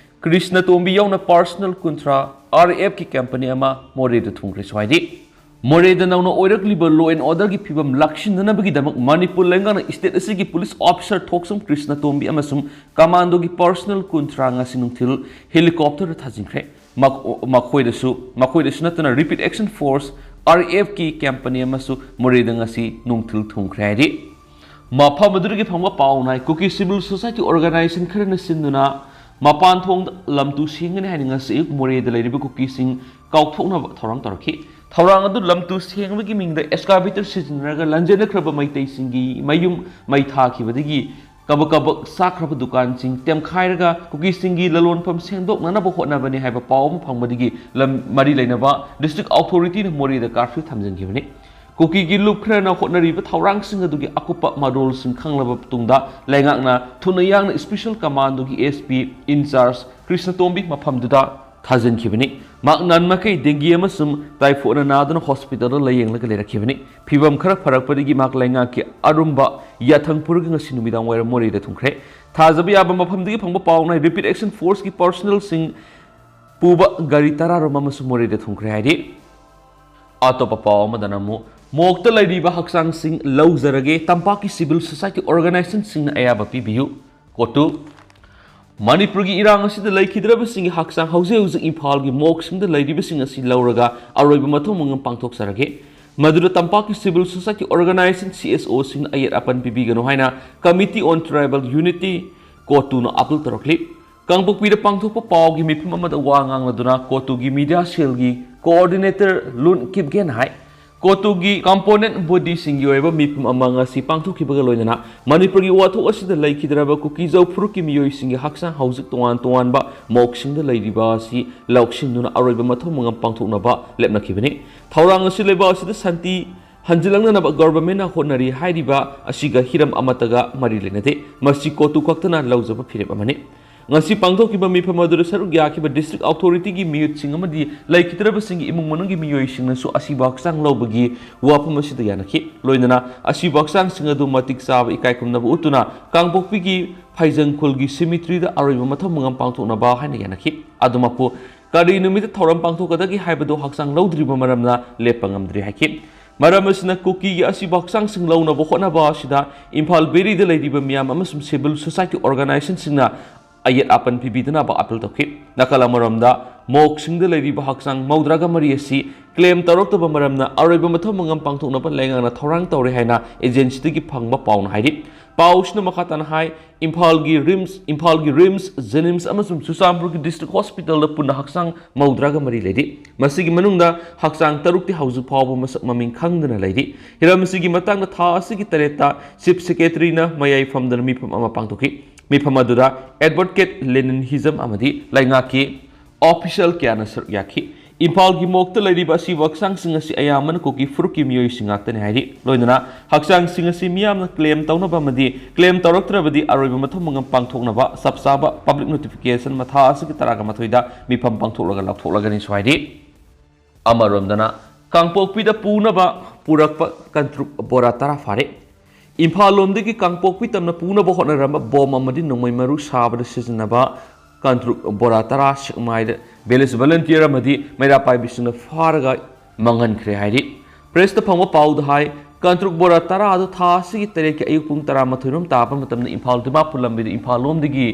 ꯀ꯭ꯔꯤꯁꯅ ꯇꯣꯝꯕꯤ ꯌꯥꯎꯅ ꯄꯥꯔꯁꯅꯦꯜ ꯀꯨꯟꯊ꯭ꯔꯥ ꯑꯥꯔ ꯑꯦꯐꯀꯤ ꯀꯝꯄꯅꯤ ꯑꯃ ꯃꯣꯔꯦꯗ ꯊꯨꯡꯈ꯭ꯔꯦ꯫ ꯁ꯭ꯋꯥꯏꯗꯤ ꯃꯣꯔꯦꯗ ꯅꯧꯅ ꯑꯣꯏꯔꯛꯂꯤꯕ law and orderꯒꯤ ꯐꯤꯕꯝ ꯂꯥꯛꯁꯤꯟꯅꯅꯕꯒꯤꯗꯃꯛ ꯃꯅꯤꯄꯨꯔ ꯂꯩꯉꯥꯛꯅ state ꯑꯁꯤꯒꯤ police officer ꯊꯣꯛꯆꯝ ꯀ꯭ꯔꯤꯁꯅ ꯇꯣꯝꯕꯤ ꯑꯃꯁꯨꯡ ꯀꯃꯥꯟꯗꯣꯒꯤ ꯄꯥꯔꯁꯅꯦꯜ ꯀꯨꯟꯊ꯭ꯔꯥ ꯉꯁꯤ ꯅꯨꯡꯊꯤꯜ ꯍꯦꯂꯤꯀꯣꯞꯇꯔꯗ ꯊꯥꯖꯤꯟꯈ꯭ꯔꯦ꯫ ꯃꯈꯣ-, ꯃꯈꯣꯏꯗꯁꯨ, ꯃꯈꯣꯏꯗꯁꯨ ꯅꯠꯇꯅ Rapid Action Force, ꯑꯥꯔ ꯑꯦꯐꯀꯤ ꯀꯝꯄꯅꯤ ꯑꯃꯁꯨ ꯃꯣꯔꯦꯗ ꯉꯁꯤ ꯅꯨꯡꯊꯤꯜ ꯊꯨꯡꯈ꯭ꯔꯦ ꯍꯥꯏꯔꯤ꯫ ꯃꯐꯝ ꯑꯗꯨꯗꯒꯤ ꯐꯪꯕ ꯄꯥꯎꯅ ꯍꯥꯏ, ꯀꯨꯀꯤ civil society organization ꯈꯔꯅ ꯁꯤꯟꯗꯨꯅ ꯃꯄꯥꯟ ꯊꯣꯡꯗ ꯂꯝꯇꯨ ꯁꯦꯡꯒꯅꯤ ꯍꯥꯏꯅ ꯉꯁꯤ ꯑꯌꯨꯛ ꯃꯣꯔꯦꯗ ꯂꯩꯔꯤꯕ ꯀꯨꯀꯤꯁꯤꯡ ꯀꯥꯎꯊꯣꯛꯅꯕ ꯊꯧꯔꯥꯡ ꯇꯧꯔꯛꯈꯤ꯫ ꯊꯧꯔꯥꯡ ꯑꯗꯨ ꯂꯝꯇꯨ ꯁꯦꯡꯕꯒꯤ ꯃꯤꯡꯗ excavator ꯁꯤꯖꯤꯟꯅꯔꯒ ꯂꯥꯟꯖꯦꯟꯅꯈ꯭ꯔꯕ ꯃꯩꯇꯩꯁꯤꯡꯒꯤ ꯃꯌꯨꯝ ꯃꯩ ꯊꯥꯈꯤꯕꯗꯒꯤ ꯀꯕꯛ ꯀꯕꯛ ꯆꯥꯛꯈ꯭ꯔꯕ ꯗꯨꯀꯥꯟꯁꯤꯡ ꯇꯦꯝꯈꯥꯏꯔꯒ ꯀꯨꯀꯤꯁꯤꯡꯒꯤ ꯂꯂꯣꯟꯐꯝ ꯁꯦꯡꯗꯣꯛꯅꯅꯕ ꯍꯣꯠꯅꯕꯅꯤ ꯍꯥꯏꯕ ꯄꯥꯎ ꯑꯃ ꯐꯪꯕꯗꯒꯤ ꯂꯝ ꯃꯔꯤ ꯂꯩꯅꯕ district authority ꯅ ꯃꯣꯔꯦꯗ curfew ꯊꯝꯖꯤꯟꯈꯤꯕꯅꯤ꯫ ꯀꯨꯀꯤꯒꯤ ꯂꯨꯞ ꯈꯔꯅ ꯍꯣꯠꯅꯔꯤꯕ ꯊꯧꯔꯥꯡꯁꯤꯡ ꯑꯗꯨꯒꯤ ꯑꯀꯨꯞꯄ ꯃꯔꯣꯜꯁꯤꯡ ꯈꯪꯂꯕ ꯃꯇꯨꯡꯗ ꯂꯩꯉꯥꯛꯅ ꯊꯨꯅ ꯌꯥꯡꯅ special commando ꯒꯤ S P in charge ꯀ꯭ꯔꯤꯁꯅꯇꯣꯝꯕꯤ ꯃꯐꯝꯗꯨꯗ ꯊꯥꯖꯤꯟꯈꯤꯕꯅꯤ꯫ ꯃꯍꯥꯛ ꯅꯍꯥꯟ ꯃꯈꯩ dengue ꯑꯃꯁꯨꯡ typhoid ꯅ ꯅꯥꯗꯨꯅ hospital ꯗ ꯂꯥꯌꯦꯡꯂꯒ ꯂꯩꯔꯛꯈꯤꯕꯅꯤ꯫ ꯐꯤꯚꯝ ꯈꯔ ꯐꯔꯛꯄꯗꯒꯤ ꯃꯍꯥꯛ ꯂꯩꯉꯥꯛꯀꯤ ꯑꯔꯨꯝꯕ ꯌꯥꯊꯪ ꯄꯨꯔꯒ ꯉꯁꯤ ꯅꯨꯃꯤꯗꯥꯡ ꯋꯥꯏꯔꯝ ꯃꯣꯔꯦꯗ ꯊꯨꯡꯈ꯭ꯔꯦ꯫ ꯊꯥꯖꯕ ꯌꯥꯕ ꯃꯐꯝꯗꯒꯤ ꯐꯪꯕ ꯄꯥꯎꯅ Rapid Action Force ꯀꯤ personnel ꯁꯤꯡ ꯄꯨꯕ ꯒꯥꯔꯤ ꯇꯔꯥꯔꯣꯝ ꯑꯃꯁꯨ ꯃꯣꯔꯦꯗ ꯊꯨꯡꯈ꯭ꯔꯦ ꯍꯥꯏꯔꯤ꯫ ꯑꯇꯣꯞꯄ ꯄꯥꯎ ꯑꯃꯗꯅ ꯑꯃꯨꯛ ꯃꯣꯛꯇ ꯂꯩꯔꯤꯕ ꯍꯛꯆꯥꯡꯁꯤꯡ ꯂꯧꯖꯔꯒꯦ, ꯇꯝꯄꯥꯛꯀꯤ civil society organization ꯁꯤꯡꯅ ꯑꯌꯥꯕ ꯄꯤꯕꯤꯌꯨ꯫ ꯀꯣꯇꯨ꯫ ꯃꯅꯤꯄꯨꯔꯒꯤ ꯏꯔꯥꯡ ꯑꯁꯤꯗ ꯂꯩꯈꯤꯗ꯭ꯔꯕꯁꯤꯡꯒꯤ ꯍꯛꯆꯥꯡ ꯍꯧꯖꯤꯛ ꯍꯧꯖꯤꯛ ꯏꯝꯐꯥꯜꯒꯤ ꯃꯣꯛꯁꯤꯡꯗ ꯂꯩꯔꯤꯕꯁꯤꯡ ꯑꯁꯤ ꯂꯧꯔꯒ ꯑꯔꯣꯏꯕ ꯃꯊꯧ ꯃꯉꯝ ꯄꯥꯡꯊꯣꯛꯆꯔꯒꯦ꯫ ꯃꯗꯨꯗ ꯇꯝꯄꯥꯛꯀꯤ civil society organization C S O ꯁꯤꯡꯅ ꯑꯌꯦꯠ ꯑꯄꯟ ꯄꯤꯕꯤꯒꯅꯨ ꯍꯥꯏꯅ Committee on Tribal Unity, ꯀꯣꯇꯨꯅ ꯑꯥꯄꯤꯜ ꯇꯧꯔꯛꯂꯤ꯫ ꯀꯥꯡꯄꯣꯛꯄꯤꯗ ꯄꯥꯡꯊꯣꯛꯄ ꯄꯥꯎꯒꯤ ꯃꯤꯐꯝ ꯑꯃꯗ ꯋꯥ ꯉꯥꯡꯂꯗꯨꯅ ꯀꯣꯇꯨꯒꯤ media cell ꯒꯤ coordinator ꯂꯨꯟ ꯀꯤꯞꯒꯦꯟ ꯍꯥꯏ, ꯀꯣꯇꯨꯒꯤ component body ꯁꯤꯡꯒꯤ ꯑꯣꯏꯕ ꯃꯤꯐꯝ ꯑꯃ ꯉꯁꯤ ꯄꯥꯡꯊꯣꯛꯈꯤꯕꯒ ꯂꯣꯏꯅꯅ ꯃꯅꯤꯄꯨꯔꯒꯤ ꯋꯥꯊꯣꯛ ꯑꯁꯤꯗ ꯂꯩꯈꯤꯗ꯭ꯔꯕ ꯀꯨꯀꯤ ꯖꯧ ꯐꯨꯔꯨꯞꯀꯤ ꯃꯤꯑꯣꯏꯁꯤꯡꯒꯤ ꯍꯛꯆꯥꯡ ꯍꯧꯖꯤꯛ ꯇꯣꯉꯥꯟ ꯇꯣꯉꯥꯟꯕ ꯃꯣꯛꯁꯤꯡꯗ ꯂꯩꯔꯤꯕ ꯑꯁꯤ ꯂꯧꯁꯤꯟꯗꯨꯅ ꯑꯔꯣꯏꯕ ꯃꯊꯧ ꯃꯉꯝ ꯄꯥꯡꯊꯣꯛꯅꯕ ꯂꯦꯞꯅꯈꯤꯕꯅꯤ꯫ ꯊꯧꯔꯥꯡ ꯑꯁꯤ ꯂꯩꯕꯥꯛ ꯑꯁꯤꯗ ꯁꯥꯟꯇꯤ ꯍꯟꯖꯤꯜꯂꯛꯅꯅꯕ government ꯅ ꯍꯣꯠꯅꯔꯤ ꯍꯥꯏꯔꯤꯕ ꯑꯁꯤꯒ ꯍꯤꯔꯝ ꯑꯃꯠꯇꯒ ꯃꯔꯤ ꯂꯩꯅꯗꯦ꯫ ꯃꯁꯤ ꯀꯣꯇꯨ ꯈꯛꯇꯅ ꯂꯧꯖꯕ ꯐꯤꯔꯦꯞ ꯑꯃꯅꯤ꯫ ꯉꯁꯤ ꯄꯥꯡꯊꯣꯛꯈꯤꯕ ꯃꯤꯐꯝ ꯑꯗꯨꯗ ꯁꯔꯨꯛ ꯌꯥꯈꯤꯕ district authority ꯒꯤ ꯃꯤꯍꯨꯠꯁꯤꯡ ꯑꯃꯗꯤ ꯂꯩꯈꯤꯗ꯭ꯔꯕꯁꯤꯡꯒꯤ ꯏꯃꯨꯡ ꯃꯅꯨꯡꯒꯤ ꯃꯤꯑꯣꯏꯁꯤꯡꯅꯁꯨ ꯑꯁꯤꯕ ꯍꯛꯆꯥꯡ ꯂꯧꯕꯒꯤ ꯋꯥꯐꯝ ꯑꯁꯤꯗ ꯌꯥꯅꯈꯤ꯫ ꯂꯣꯏꯅꯅ ꯑꯁꯤꯕ ꯍꯛꯆꯥꯡꯁꯤꯡ ꯑꯗꯨ ꯃꯇꯤꯛ ꯆꯥꯕ ꯏꯀꯥꯏ ꯈꯨꯝꯅꯕ ꯎꯠꯇꯨꯅ ꯀꯥꯡꯄꯣꯛꯄꯤꯒꯤ ꯐꯩꯖꯪ ꯈꯨꯜꯒꯤ cemetery ꯗ ꯑꯔꯣꯏꯕ ꯃꯊꯧ ꯃꯉꯝ ꯄꯥꯡꯊꯣꯛꯅꯕ ꯍꯥꯏꯅ ꯌꯥꯅꯈꯤ꯫ ꯑꯗꯨꯃꯛꯄꯨ ꯀꯔꯤ ꯅꯨꯃꯤꯠꯇ ꯊꯧꯔꯝ ꯄꯥꯡꯊꯣꯛꯀꯗꯒꯦ ꯍꯥꯏꯕꯗꯨ ꯍꯛꯆꯥꯡ ꯂꯧꯗ꯭ꯔꯤꯕ ꯃꯔꯝꯅ ꯂꯦꯞꯄ ꯉꯝꯗ꯭ꯔꯤ ꯍꯥꯏꯈꯤ꯫ ꯃꯔꯝ ꯑꯁꯤꯅ ꯀꯨꯀꯤꯒꯤ ꯑꯁꯤꯕ ꯍꯛꯆꯥꯡꯁꯤꯡ ꯂꯧꯅꯕ ꯍꯣꯠꯅꯕ ꯑꯁꯤꯗ ꯏꯝꯐꯥꯜ ꯕꯦꯔꯤꯗ ꯂꯩꯔꯤꯕ ꯃꯤꯌꯥꯝ ꯑꯃꯁꯨꯡ civil society organization ꯁꯤꯡꯅ ꯑꯌꯦꯠ ꯑꯄꯟ ꯄꯤꯕꯤꯗꯅꯕ ꯑꯥꯄꯤꯜ ꯇꯧꯈꯤ꯫ ꯅꯥꯀꯜ ꯑꯃꯔꯣꯝꯗ ꯃꯣꯛꯁꯤꯡꯗ ꯂꯩꯔꯤꯕ ꯍꯛꯆꯥꯡ ꯃꯧꯗ꯭ꯔꯥꯒ ꯃꯔꯤ ꯑꯁꯤ claim ꯇꯧꯔꯛꯇꯕ ꯃꯔꯝꯅ ꯑꯔꯣꯏꯕ ꯃꯊꯧ ꯃꯉꯝ ꯄꯥꯡꯊꯣꯛꯅꯕ ꯂꯩꯉꯥꯛꯅ ꯊꯧꯔꯥꯡ ꯇꯧꯔꯦ ꯍꯥꯏꯅ agency ꯗꯒꯤ ꯐꯪꯕ ꯄꯥꯎꯅ ꯍꯥꯏꯔꯤ꯫ ꯄꯥꯎꯁꯤꯅ ꯃꯈꯥ ꯇꯥꯅ ꯍꯥꯏ, ꯏꯝꯐꯥꯜꯒꯤ ꯔꯤꯝꯁ, ꯏꯝꯐꯥꯜꯒꯤ ꯔꯤꯝꯁ, ꯖꯦꯅꯤꯝꯁ ꯑꯃꯁꯨꯡ ꯆꯨꯔꯆꯥꯟꯄꯨꯔꯒꯤ ꯗꯤꯁꯇ꯭ꯔꯤꯛ ꯍꯣꯁꯄꯤꯇꯥꯜꯗ ꯄꯨꯟꯅ ꯍꯛꯆꯥꯡ ꯃꯧꯗ꯭ꯔꯥꯒ ꯃꯔꯤ ꯂꯩꯔꯤ꯫ ꯃꯁꯤꯒꯤ ꯃꯅꯨꯡꯗ ꯍꯛꯆꯥꯡ ꯇꯔꯨꯛꯇꯤ ꯍꯧꯖꯤꯛ ꯐꯥꯎꯕ ꯃꯁꯛ ꯃꯃꯤꯡ ꯈꯪꯗꯅ ꯂꯩꯔꯤ꯫ ꯍꯤꯔꯝ ꯑꯁꯤꯒꯤ ꯃꯇꯥꯡꯗ ꯊꯥ ꯑꯁꯤꯒꯤ ꯇꯔꯦꯠꯇ ꯆꯤꯐ ꯁꯦꯀ꯭ꯔꯦꯇꯔꯤꯅ ꯃꯌꯥꯏꯐꯝꯗꯅ ꯃꯤꯐꯝ ꯑꯃ ꯄꯥꯡꯊꯣꯛꯈꯤ꯫ ꯃꯤꯐꯝ ꯑꯗꯨꯗ ꯑꯦꯗꯚꯣꯀꯦꯠ ꯂꯦꯅꯤꯟ ꯍꯤꯖꯝ ꯑꯃꯗꯤ ꯂꯩꯉꯥꯛꯀꯤ ꯑꯣꯐꯤꯁꯤꯌꯦꯜ ꯀꯌꯥꯅ ꯁꯔꯨꯛ ꯌꯥꯈꯤ꯫ ꯏꯝꯐꯥꯜꯒꯤ ꯃꯣꯛꯇ ꯂꯩꯔꯤꯕ ꯑꯁꯤꯕ ꯍꯛꯆꯥꯡꯁꯤꯡ ꯑꯁꯤ ꯑꯌꯥꯝꯕꯅ ꯀꯨꯀꯤ ꯐꯨꯔꯨꯞꯀꯤ ꯃꯤꯑꯣꯏꯁꯤꯡ ꯉꯥꯛꯇꯅꯤ ꯍꯥꯏꯔꯤ꯫ ꯂꯣꯏꯅꯅ ꯍꯛꯆꯥꯡꯁꯤꯡ ꯑꯁꯤ ꯃꯤꯌꯥꯝꯅ ꯀ꯭ꯂꯦꯝ ꯇꯧꯅꯕ ꯑꯃꯗꯤ ꯀ꯭ꯂꯦꯝ ꯇꯧꯔꯛꯇ꯭ꯔꯕꯗꯤ ꯑꯔꯣꯏꯕ ꯃꯊꯧ ꯃꯉꯝ ꯄꯥꯡꯊꯣꯛꯅꯕ ꯆꯞ ꯆꯥꯕ ꯄꯕ꯭ꯂꯤꯛ ꯅꯣꯇꯤꯐꯤꯀꯦꯁꯟ ꯃꯊꯥ ꯑꯁꯤꯒꯤ ꯇꯔꯥꯒ ꯃꯥꯊꯣꯏꯗ ꯃꯤꯐꯝ ꯄꯥꯡꯊꯣꯛꯂꯒ ꯂꯥꯎꯊꯣꯛꯂꯒꯅꯤꯁꯨ ꯍꯥꯏꯔꯤ꯫ ꯑꯃꯔꯣꯝꯗꯅ ꯀꯥꯡꯄꯣꯛꯄꯤꯗ ꯄꯨꯅꯕ ꯄꯨꯔꯛꯄ ꯀꯟꯇ꯭ꯔꯨꯛ ꯕꯣꯔꯥ ꯇꯔꯥ ꯐꯥꯔꯦ꯫ ꯏꯝꯐꯥꯜ ꯂꯣꯝꯗꯒꯤ ꯀꯥꯡꯄꯣꯛꯄꯤ ꯇꯝꯅ ꯄꯨꯅꯕ ꯍꯣꯠꯅꯔꯝꯕ ꯕꯣꯝ ꯑꯃꯗꯤ ꯅꯣꯡꯃꯩ ꯃꯔꯨ ꯁꯥꯕꯗ ꯁꯤꯖꯤꯟꯅꯕ ꯀꯟꯇ꯭ꯔꯨꯛ ꯕꯣꯔꯥ ꯇꯔꯥ ꯁꯦꯛꯃꯥꯏꯗ ꯚꯤꯂꯦꯖ ꯚꯣꯂꯨꯟꯇꯤꯌꯔ ꯑꯃꯗꯤ ꯃꯩꯔꯥ ꯄꯥꯏꯕꯤꯁꯤꯡꯅ ꯐꯥꯔꯒ ꯃꯥꯡꯍꯟꯈ꯭ꯔꯦ ꯍꯥꯏꯔꯤ꯫ ꯄ꯭ꯔꯦꯁꯇ ꯐꯪꯕ ꯄꯥꯎꯗ ꯍꯥꯏ, ꯀꯟꯇ꯭ꯔꯨꯛ ꯕꯣꯔꯥ ꯇꯔꯥ ꯑꯗꯨ ꯊꯥ ꯑꯁꯤꯒꯤ ꯇꯔꯦꯠꯀꯤ ꯑꯌꯨꯛ ꯄꯨꯡ ꯇꯔꯥꯃꯥꯊꯣꯏ ꯔꯣꯝ ꯇꯥꯕ ꯃꯇꯝꯗ ꯏꯝꯐꯥꯜ ꯗꯤꯃꯥꯄꯨꯔ ꯂꯝꯕꯤꯗ ꯏꯝꯐꯥꯜ ꯂꯣꯝꯗꯒꯤ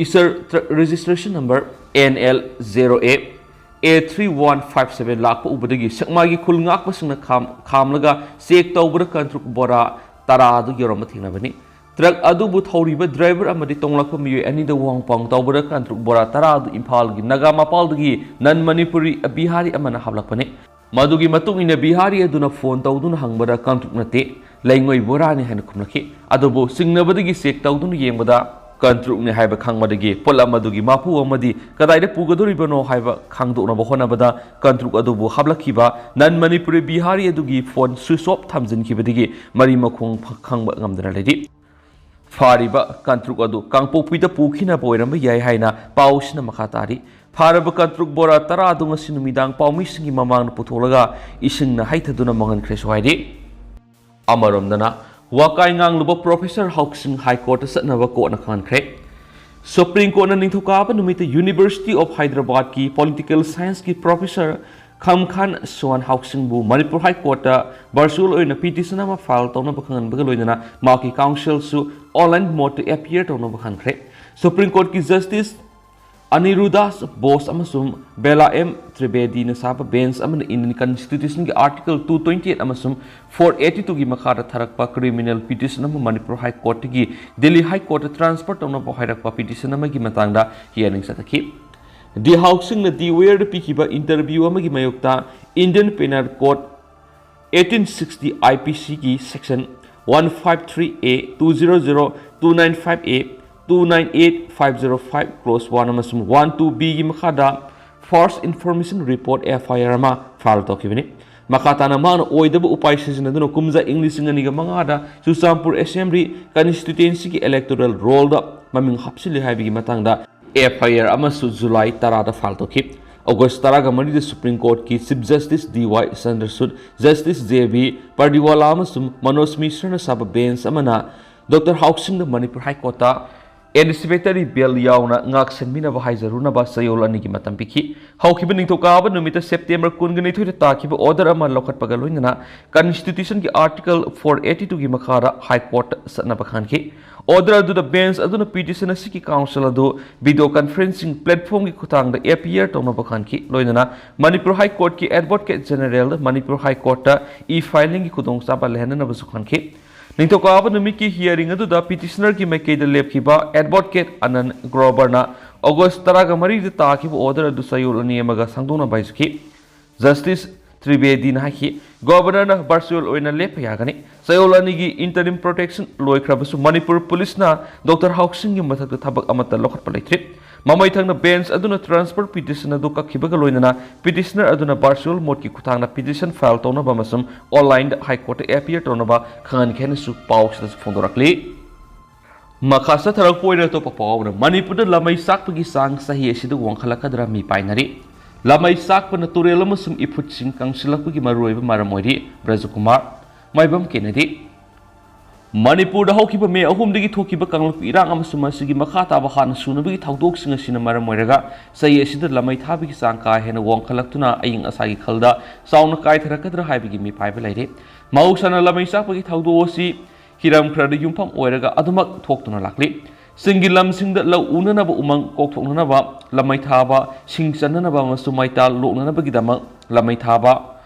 Eicher truck registration number N L zero A A three one five seven ꯂꯥꯛꯄ ꯎꯕꯗꯒꯤ ꯁꯦꯛꯃꯥꯏꯒꯤ ꯈꯨꯜ ꯉꯥꯛꯄꯁꯤꯡꯅ ꯈꯥꯝ-, ꯈꯥꯝꯂꯒ ꯆꯦꯛ ꯇꯧꯕꯗ ꯀꯟꯇ꯭ꯔꯨꯛ ꯕꯣꯔꯥ ꯇꯔꯥ ꯑꯗꯨ ꯌꯧꯔꯝꯕ ꯊꯦꯡꯅꯕꯅꯤ꯫ ꯇ꯭ꯔꯛ ꯑꯗꯨꯕꯨ ꯊꯧꯔꯤꯕ ꯗ꯭ꯔꯥꯏꯚꯔ ꯑꯃꯗꯤ ꯇꯣꯡꯂꯛꯄ ꯃꯤꯑꯣꯏ ꯑꯅꯤꯗ ꯋꯥꯍꯪ ꯄꯥꯎ ꯇꯧꯕꯗ ꯀꯟꯇ꯭ꯔꯨꯛ ꯕꯣꯔꯥ ꯇꯔꯥ ꯑꯗꯨ ꯏꯝꯐꯥꯜꯒꯤ ꯅꯥꯒꯥ ꯃꯄꯥꯜꯗꯒꯤ ꯅꯟ ꯃꯅꯤꯄꯨꯔꯤ ꯕꯤꯍꯥꯔꯤ ꯑꯃꯅ ꯍꯥꯞꯂꯛꯄꯅꯤ꯫ ꯃꯗꯨꯒꯤ ꯃꯇꯨꯡ ꯏꯟꯅ ꯕꯤꯍꯥꯔꯤ ꯑꯗꯨꯅ ꯐꯣꯟ ꯇꯧꯗꯨꯅ ꯍꯪꯕꯗ ꯀꯥꯡꯇ꯭ꯔꯨꯛ ꯅꯠꯇꯦ, ꯂꯩꯉꯣꯏ ꯕꯣꯔꯥꯅꯤ ꯍꯥꯏꯅ ꯈꯨꯝꯂꯛꯈꯤ꯫ ꯑꯗꯨꯕꯨ ꯆꯤꯡꯅꯕꯗꯒꯤ ꯆꯦꯛ ꯇꯧꯗꯨꯅ ꯌꯦꯡꯕꯗ ꯀꯥꯡꯇ꯭ꯔꯨꯛꯅꯤ ꯍꯥꯏꯕ ꯈꯪꯕꯗꯒꯤ ꯄꯣꯠꯂꯝ ꯑꯗꯨꯒꯤ ꯃꯄꯨ ꯑꯃꯗꯤ ꯀꯗꯥꯏꯗ ꯄꯨꯒꯗꯧꯔꯤꯕꯅꯣ ꯍꯥꯏꯕ ꯈꯪꯗꯣꯛꯅꯕ ꯍꯣꯠꯅꯕꯗ ꯀꯥꯡꯇ꯭ꯔꯨꯛ ꯑꯗꯨꯕꯨ ꯍꯥꯞꯂꯛꯈꯤꯕ ꯅꯟ ꯃꯅꯤꯄꯨꯔꯤ ꯕꯤꯍꯥꯔꯤ ꯑꯗꯨꯒꯤ ꯐꯣꯟ ꯁ꯭ꯋꯤꯆ ꯑꯣꯐ ꯊꯝꯖꯤꯟꯈꯤꯕꯗꯒꯤ ꯃꯔꯤ ꯃꯈꯣꯡ ꯐ-, ꯈꯪꯕ ꯉꯝꯗꯅ ꯂꯩꯔꯤ꯫ ꯐꯥꯔꯤꯕ ꯀꯥꯡꯇ꯭ꯔꯨꯛ ꯑꯗꯨ ꯀꯥꯡꯄꯣꯛꯄꯤꯗ ꯄꯨꯈꯤꯅꯕ ꯑꯣꯏꯔꯝꯕ ꯌꯥꯏ ꯍꯥꯏꯅ ꯄꯥꯎꯁꯤꯅ ꯃꯈꯥ ꯇꯥꯔꯤ꯫ ꯐꯥꯔꯕ ꯀꯥꯡꯇ꯭ꯔꯨꯛ ꯕꯣꯔꯥ ꯇꯔꯥ ꯑꯗꯨ ꯉꯁꯤ ꯅꯨꯃꯤꯗꯥꯡ ꯄꯥꯎꯃꯤꯁꯤꯡꯒꯤ ꯃꯃꯥꯡꯗ ꯄꯨꯊꯣꯛꯂꯒ ꯏꯁꯤꯡꯅ ꯍꯩꯊꯗꯨꯅ ꯃꯥꯡꯍꯟꯈ꯭ꯔꯦꯁꯨ ꯍꯥꯏꯔꯤ꯫ ꯑꯃꯔꯣꯝꯗꯅ, ꯋꯥꯀꯥꯏ ꯉꯥꯡꯂꯨꯕ ꯄ꯭ꯔꯣꯐꯦꯁꯔ ꯍꯧꯁꯤꯡ ꯍꯥꯏ ꯀꯣꯔꯠꯇ ꯆꯠꯅꯕ ꯀꯣꯔꯠꯅ ꯈꯪꯍꯟꯈ꯭ꯔꯦ꯫ ꯁꯨꯄ꯭ꯔꯤꯝ ꯀꯣꯔꯠꯅ ꯅꯤꯡꯊꯧꯀꯥꯕ ꯅꯨꯃꯤꯠꯇ ꯌꯨꯅꯤꯚꯔꯁꯤꯇꯤ ꯑꯣꯐ ꯍꯥꯏꯗ꯭ꯔꯕꯥꯗꯀꯤ ꯄꯣꯂꯤꯇꯤꯀꯦꯜ ꯁꯥꯏꯟꯁꯀꯤ ꯄ꯭ꯔꯣꯐꯦꯁꯔ ꯈꯝꯈꯥꯟ ꯁꯣꯍꯥꯟ ꯍꯧꯁꯤꯡꯕꯨ ꯃꯅꯤꯄꯨꯔ ꯍꯥꯏ ꯀꯣꯔꯠꯇ ꯚꯔꯆꯨꯑꯦꯜ ꯑꯣꯏꯅ ꯄꯤꯇꯤꯁꯟ ꯑꯃ ꯐꯥꯏꯜ ꯇꯧꯅꯕ ꯈꯪꯍꯟꯕꯒ ꯂꯣꯏꯅꯅ ꯃꯍꯥꯛꯀꯤ ꯀꯥꯎꯟꯁꯤꯜꯁꯨ ꯑꯣꯟꯂꯥꯏꯟ ꯃꯣꯗꯇ ꯑꯦꯄꯤꯌꯔ ꯇꯧꯅꯕ ꯈꯪꯈ꯭ꯔꯦ꯫ ꯁꯨꯄ꯭ꯔꯤꯝ ꯀꯣꯔꯠꯀꯤ ꯖꯁꯇꯤꯁ ꯑꯅꯤꯔꯨꯗꯥꯁ ꯕꯣꯁ ꯑꯃꯁꯨꯡ ꯕꯦꯂꯥ ꯑꯦꯝ ꯇ꯭ꯔꯤꯕꯦꯗꯤꯅ ꯁꯥꯕ ꯕꯦꯟꯆ ꯑꯃꯅ Indian Constitutionꯒꯤ Article two twenty eight ꯑꯃꯁꯨꯡ four eighty twoꯒꯤ ꯃꯈꯥꯗ ꯊꯥꯔꯛꯄ criminal petition ꯑꯃ Manipur High Courtꯇꯒꯤ Delhi High Courtꯇ transfer ꯇꯧꯅꯕ ꯍꯥꯏꯔꯛꯄ petition ꯑꯃꯒꯤ ꯃꯇꯥꯡꯗ hearing ꯆꯠꯊꯈꯤ꯫ ꯗꯤ ꯍꯥꯎꯁꯤꯡꯅ ꯗꯤ ꯋꯦꯌꯔꯗ ꯄꯤꯈꯤꯕ interview ꯑꯃꯒꯤ ꯃꯥꯌꯣꯛꯇ Indian Penal Code eighteen sixty I P Cꯒꯤ section one five three A, two zero zero, two nine five A, two nine eight, five zero five, clause one ꯑꯃꯁꯨꯡ one two Bꯒꯤ ꯃꯈꯥꯗ false information report F I R ꯑꯃ file ꯇꯧꯈꯤꯕꯅꯤ꯫ ꯃꯈꯥ ꯇꯥꯅ ꯃꯍꯥꯛꯅ ꯑꯣꯏꯗꯕ ꯎꯄꯥꯏ ꯁꯤꯖꯤꯟꯅꯗꯨꯅ ꯀꯨꯝꯖꯥ ꯏꯪ ꯂꯤꯁꯤꯡ ꯑꯅꯤꯒ ꯃꯉꯥꯗ ꯆꯨꯔꯆꯥꯟꯄꯨꯔ Assembly constituencyꯒꯤ electoral rollꯗ ꯃꯃꯤꯡ ꯍꯥꯞꯆꯤꯜꯂꯤ ꯍꯥꯏꯕꯒꯤ ꯃꯇꯥꯡꯗ F I R ꯑꯃꯁꯨ ꯖꯨꯂꯥꯏ ꯇꯔꯥꯗ file ꯇꯧꯈꯤ꯫ ꯑꯣꯒꯁ ꯇꯔꯥꯒ ꯃꯔꯤꯗ Supreme Courtꯀꯤ Chief Justice D Y Chandrachud, Justice J B Pardiwala ꯑꯃꯁꯨꯡ ꯃꯅꯣꯖ ꯃꯤꯁ꯭ꯔꯅ ꯁꯥꯕ ꯕꯦꯟꯆ ꯑꯃꯅ ꯗꯣꯛꯇꯔ ꯍꯥꯎꯁꯤꯡꯗ ꯃꯅꯤꯄꯨꯔ High Courtꯇ anticipatory bail ꯌꯥꯎꯅ ꯉꯥꯛꯁꯦꯟꯕꯤꯅꯕ ꯍꯥꯏꯖꯔꯨꯅꯕ ꯆꯌꯣꯜ ꯑꯅꯤꯒꯤ ꯃꯇꯝ ꯄꯤꯈꯤ꯫ ꯍꯧꯈꯤꯕ ꯅꯤꯡꯊꯧꯀꯥꯕ ꯅꯨꯃꯤꯠꯇ, ꯁꯦꯞꯇꯦꯝꯕꯔ ꯀꯨꯟꯒ ꯅꯤꯊꯣꯏꯗ ꯇꯥꯈꯤꯕ order ꯑꯃ ꯂꯧꯈꯠꯄꯒ ꯂꯣꯏꯅꯅ Constitutionꯒꯤ Article four eighty twoꯒꯤ ꯃꯈꯥꯗ High Courtꯇ ꯆꯠꯅꯕ ꯈꯟꯈꯤ꯫ Order ꯑꯗꯨꯗ ꯕꯦꯟꯆ ꯑꯗꯨꯅ petition ꯑꯁꯤꯒꯤ counsel ꯑꯗꯨ video conferencing platformꯒꯤ ꯈꯨꯠꯊꯥꯡꯗ appear ꯇꯧꯅꯕ ꯈꯟꯈꯤ, ꯂꯣꯏꯅꯅ Manipur High Courtꯀꯤ Advocate Generalꯗ Manipur High Courtꯇ e-filingꯒꯤ ꯈꯨꯗꯣꯡꯆꯥꯕ ꯂꯩꯍꯟꯅꯅꯕꯁꯨ ꯈꯟꯈꯤ꯫ ꯅꯤꯡꯊꯧꯀꯥꯕ ꯅꯨꯃꯤꯠꯀꯤ hearingꯗꯨꯗ petitionerꯒꯤ ꯃꯥꯏꯀꯩꯗ ꯂꯦꯞꯈꯤꯕ Advocate Anand Groverꯅ ꯑꯣꯒꯁ ꯇꯔꯥꯒ ꯃꯔꯤꯗ ꯇꯥꯈꯤꯕ order ꯑꯗꯨ ꯆꯌꯣꯜ ꯑꯅꯤ ꯑꯃꯒ ꯁꯥꯡꯗꯣꯛꯅꯕ ꯍꯥꯏꯖꯈꯤ꯫ Justice ꯇ꯭ꯔꯤꯕꯦꯗꯤꯅ ꯍꯥꯏꯈꯤ, Governorꯅ virtual ꯑꯣꯏꯅ ꯂꯦꯞꯄ ꯌꯥꯒꯅꯤ꯫ ꯆꯌꯣꯜ ꯑꯅꯤꯒꯤ interim protection ꯂꯣꯏꯈ꯭ꯔꯕꯁꯨ ꯃꯅꯤꯄꯨꯔ ꯄꯨꯂꯤꯁꯅ ꯗꯣꯛꯇꯔ ꯍꯥꯎꯁꯤꯡꯒꯤ ꯃꯊꯛꯇ ꯊꯕꯛ ꯑꯃꯠꯇ ꯂꯧꯈꯠꯄ ꯂꯩꯇ꯭ꯔꯤ꯫ ꯃꯃꯩ ꯊꯪꯅ ꯕꯦꯟꯆ ꯑꯗꯨꯅ transfer petition ꯑꯗꯨ ꯀꯛꯈꯤꯕꯒ ꯂꯣꯏꯅꯅ petitioner ꯑꯗꯨꯅ virtual modeꯀꯤ ꯈꯨꯠꯊꯥꯡꯗ petition file ꯇꯧꯅꯕ ꯑꯃꯁꯨꯡ onlineꯗ High Courtꯇ appear ꯇꯧꯅꯕ ꯈꯪꯍꯟꯈꯤ ꯍꯥꯏꯅꯁꯨ ꯄꯥꯎꯁꯤꯗꯁꯨ ꯐꯣꯡꯗꯣꯔꯛꯂꯤ꯫ ꯃꯈꯥ ꯆꯠꯊꯔꯛꯄ ꯑꯣꯏꯅ ꯑꯇꯣꯞꯄ ꯄꯥꯎ ꯑꯃꯅ, ꯃꯅꯤꯄꯨꯔꯗ ꯂꯥꯃꯩ ꯆꯥꯛꯄꯒꯤ ꯆꯥꯡ ꯆꯍꯤ ꯑꯁꯤꯗ ꯋꯥꯡꯈꯠꯂꯛꯀꯗ꯭ꯔꯥ ꯃꯤ ꯄꯥꯏꯅꯔꯤ꯫ ꯂꯥꯃꯩ ꯆꯥꯛꯄꯅ ꯇꯨꯔꯦꯜ ꯑꯃꯁꯨꯡ ꯏꯐꯨꯠꯁꯤꯡ ꯀꯪꯁꯤꯜꯂꯛꯄꯒꯤ ꯃꯔꯨꯑꯣꯏꯕ ꯃꯔꯝ ꯑꯣꯏꯔꯤ꯫ ꯕ꯭ꯔꯖꯀꯨꯃꯥꯔ꯫ ꯃꯥꯏꯕꯝ ꯀꯦꯅꯦꯗꯤ꯫ ꯃꯅꯤꯄꯨꯔꯗ ꯍꯧꯈꯤꯕ ꯃꯦ ꯑꯍꯨꯝꯗꯒꯤ ꯊꯣꯛꯈꯤꯕ ꯀꯥꯡꯂꯨꯞꯀꯤ ꯏꯔꯥꯡ ꯑꯃꯁꯨꯡ ꯃꯁꯤꯒꯤ ꯃꯈꯥ ꯇꯥꯕ ꯍꯥꯟꯅ ꯁꯨꯅꯕꯒꯤ ꯊꯧꯗꯣꯛꯁꯤꯡ ꯑꯁꯤꯅ ꯃꯔꯝ ꯑꯣꯏꯔꯒ ꯆꯍꯤ ꯑꯁꯤꯗ ꯂꯥꯃꯩ ꯊꯥꯕꯒꯤ ꯆꯥꯡ ꯀꯥ ꯍꯦꯟꯅ ꯋꯥꯡꯈꯠꯂꯛꯇꯨꯅ ꯑꯏꯪ ꯑꯁꯥꯒꯤ ꯈꯜꯗ ꯆꯥꯎꯅ ꯀꯥꯏꯊꯔꯛꯀꯗ꯭ꯔꯥ ꯍꯥꯏꯕꯒꯤ ꯃꯤꯄꯥꯏꯕ ꯂꯩꯔꯦ꯫ ꯃꯍꯧꯁꯥꯅ ꯂꯥꯃꯩ ꯆꯥꯛꯄꯒꯤ ꯊꯧꯗꯣꯛ ꯑꯁꯤ ꯍꯤꯔꯝ ꯈꯔꯗ ꯌꯨꯝꯐꯝ ꯑꯣꯏꯔꯒ ꯑꯗꯨꯃꯛ ꯊꯣꯛꯇꯨꯅ ꯂꯥꯛꯂꯤ꯫ ꯆꯤꯡꯒꯤ ꯂꯝꯁꯤꯡꯗ ꯂꯧ ꯎꯅꯅꯕ ꯎꯃꯪ ꯀꯣꯛꯊꯣꯛꯅꯅꯕ ꯂꯃꯩ ꯊꯥꯕ, ꯁꯤꯡ ꯆꯟꯅꯅꯕ ꯑꯃꯁꯨꯡ ꯃꯩꯇꯥꯜ ꯂꯣꯛꯅꯅꯕꯒꯤꯗꯃꯛ ꯂꯃꯩ ꯊꯥꯕ꯫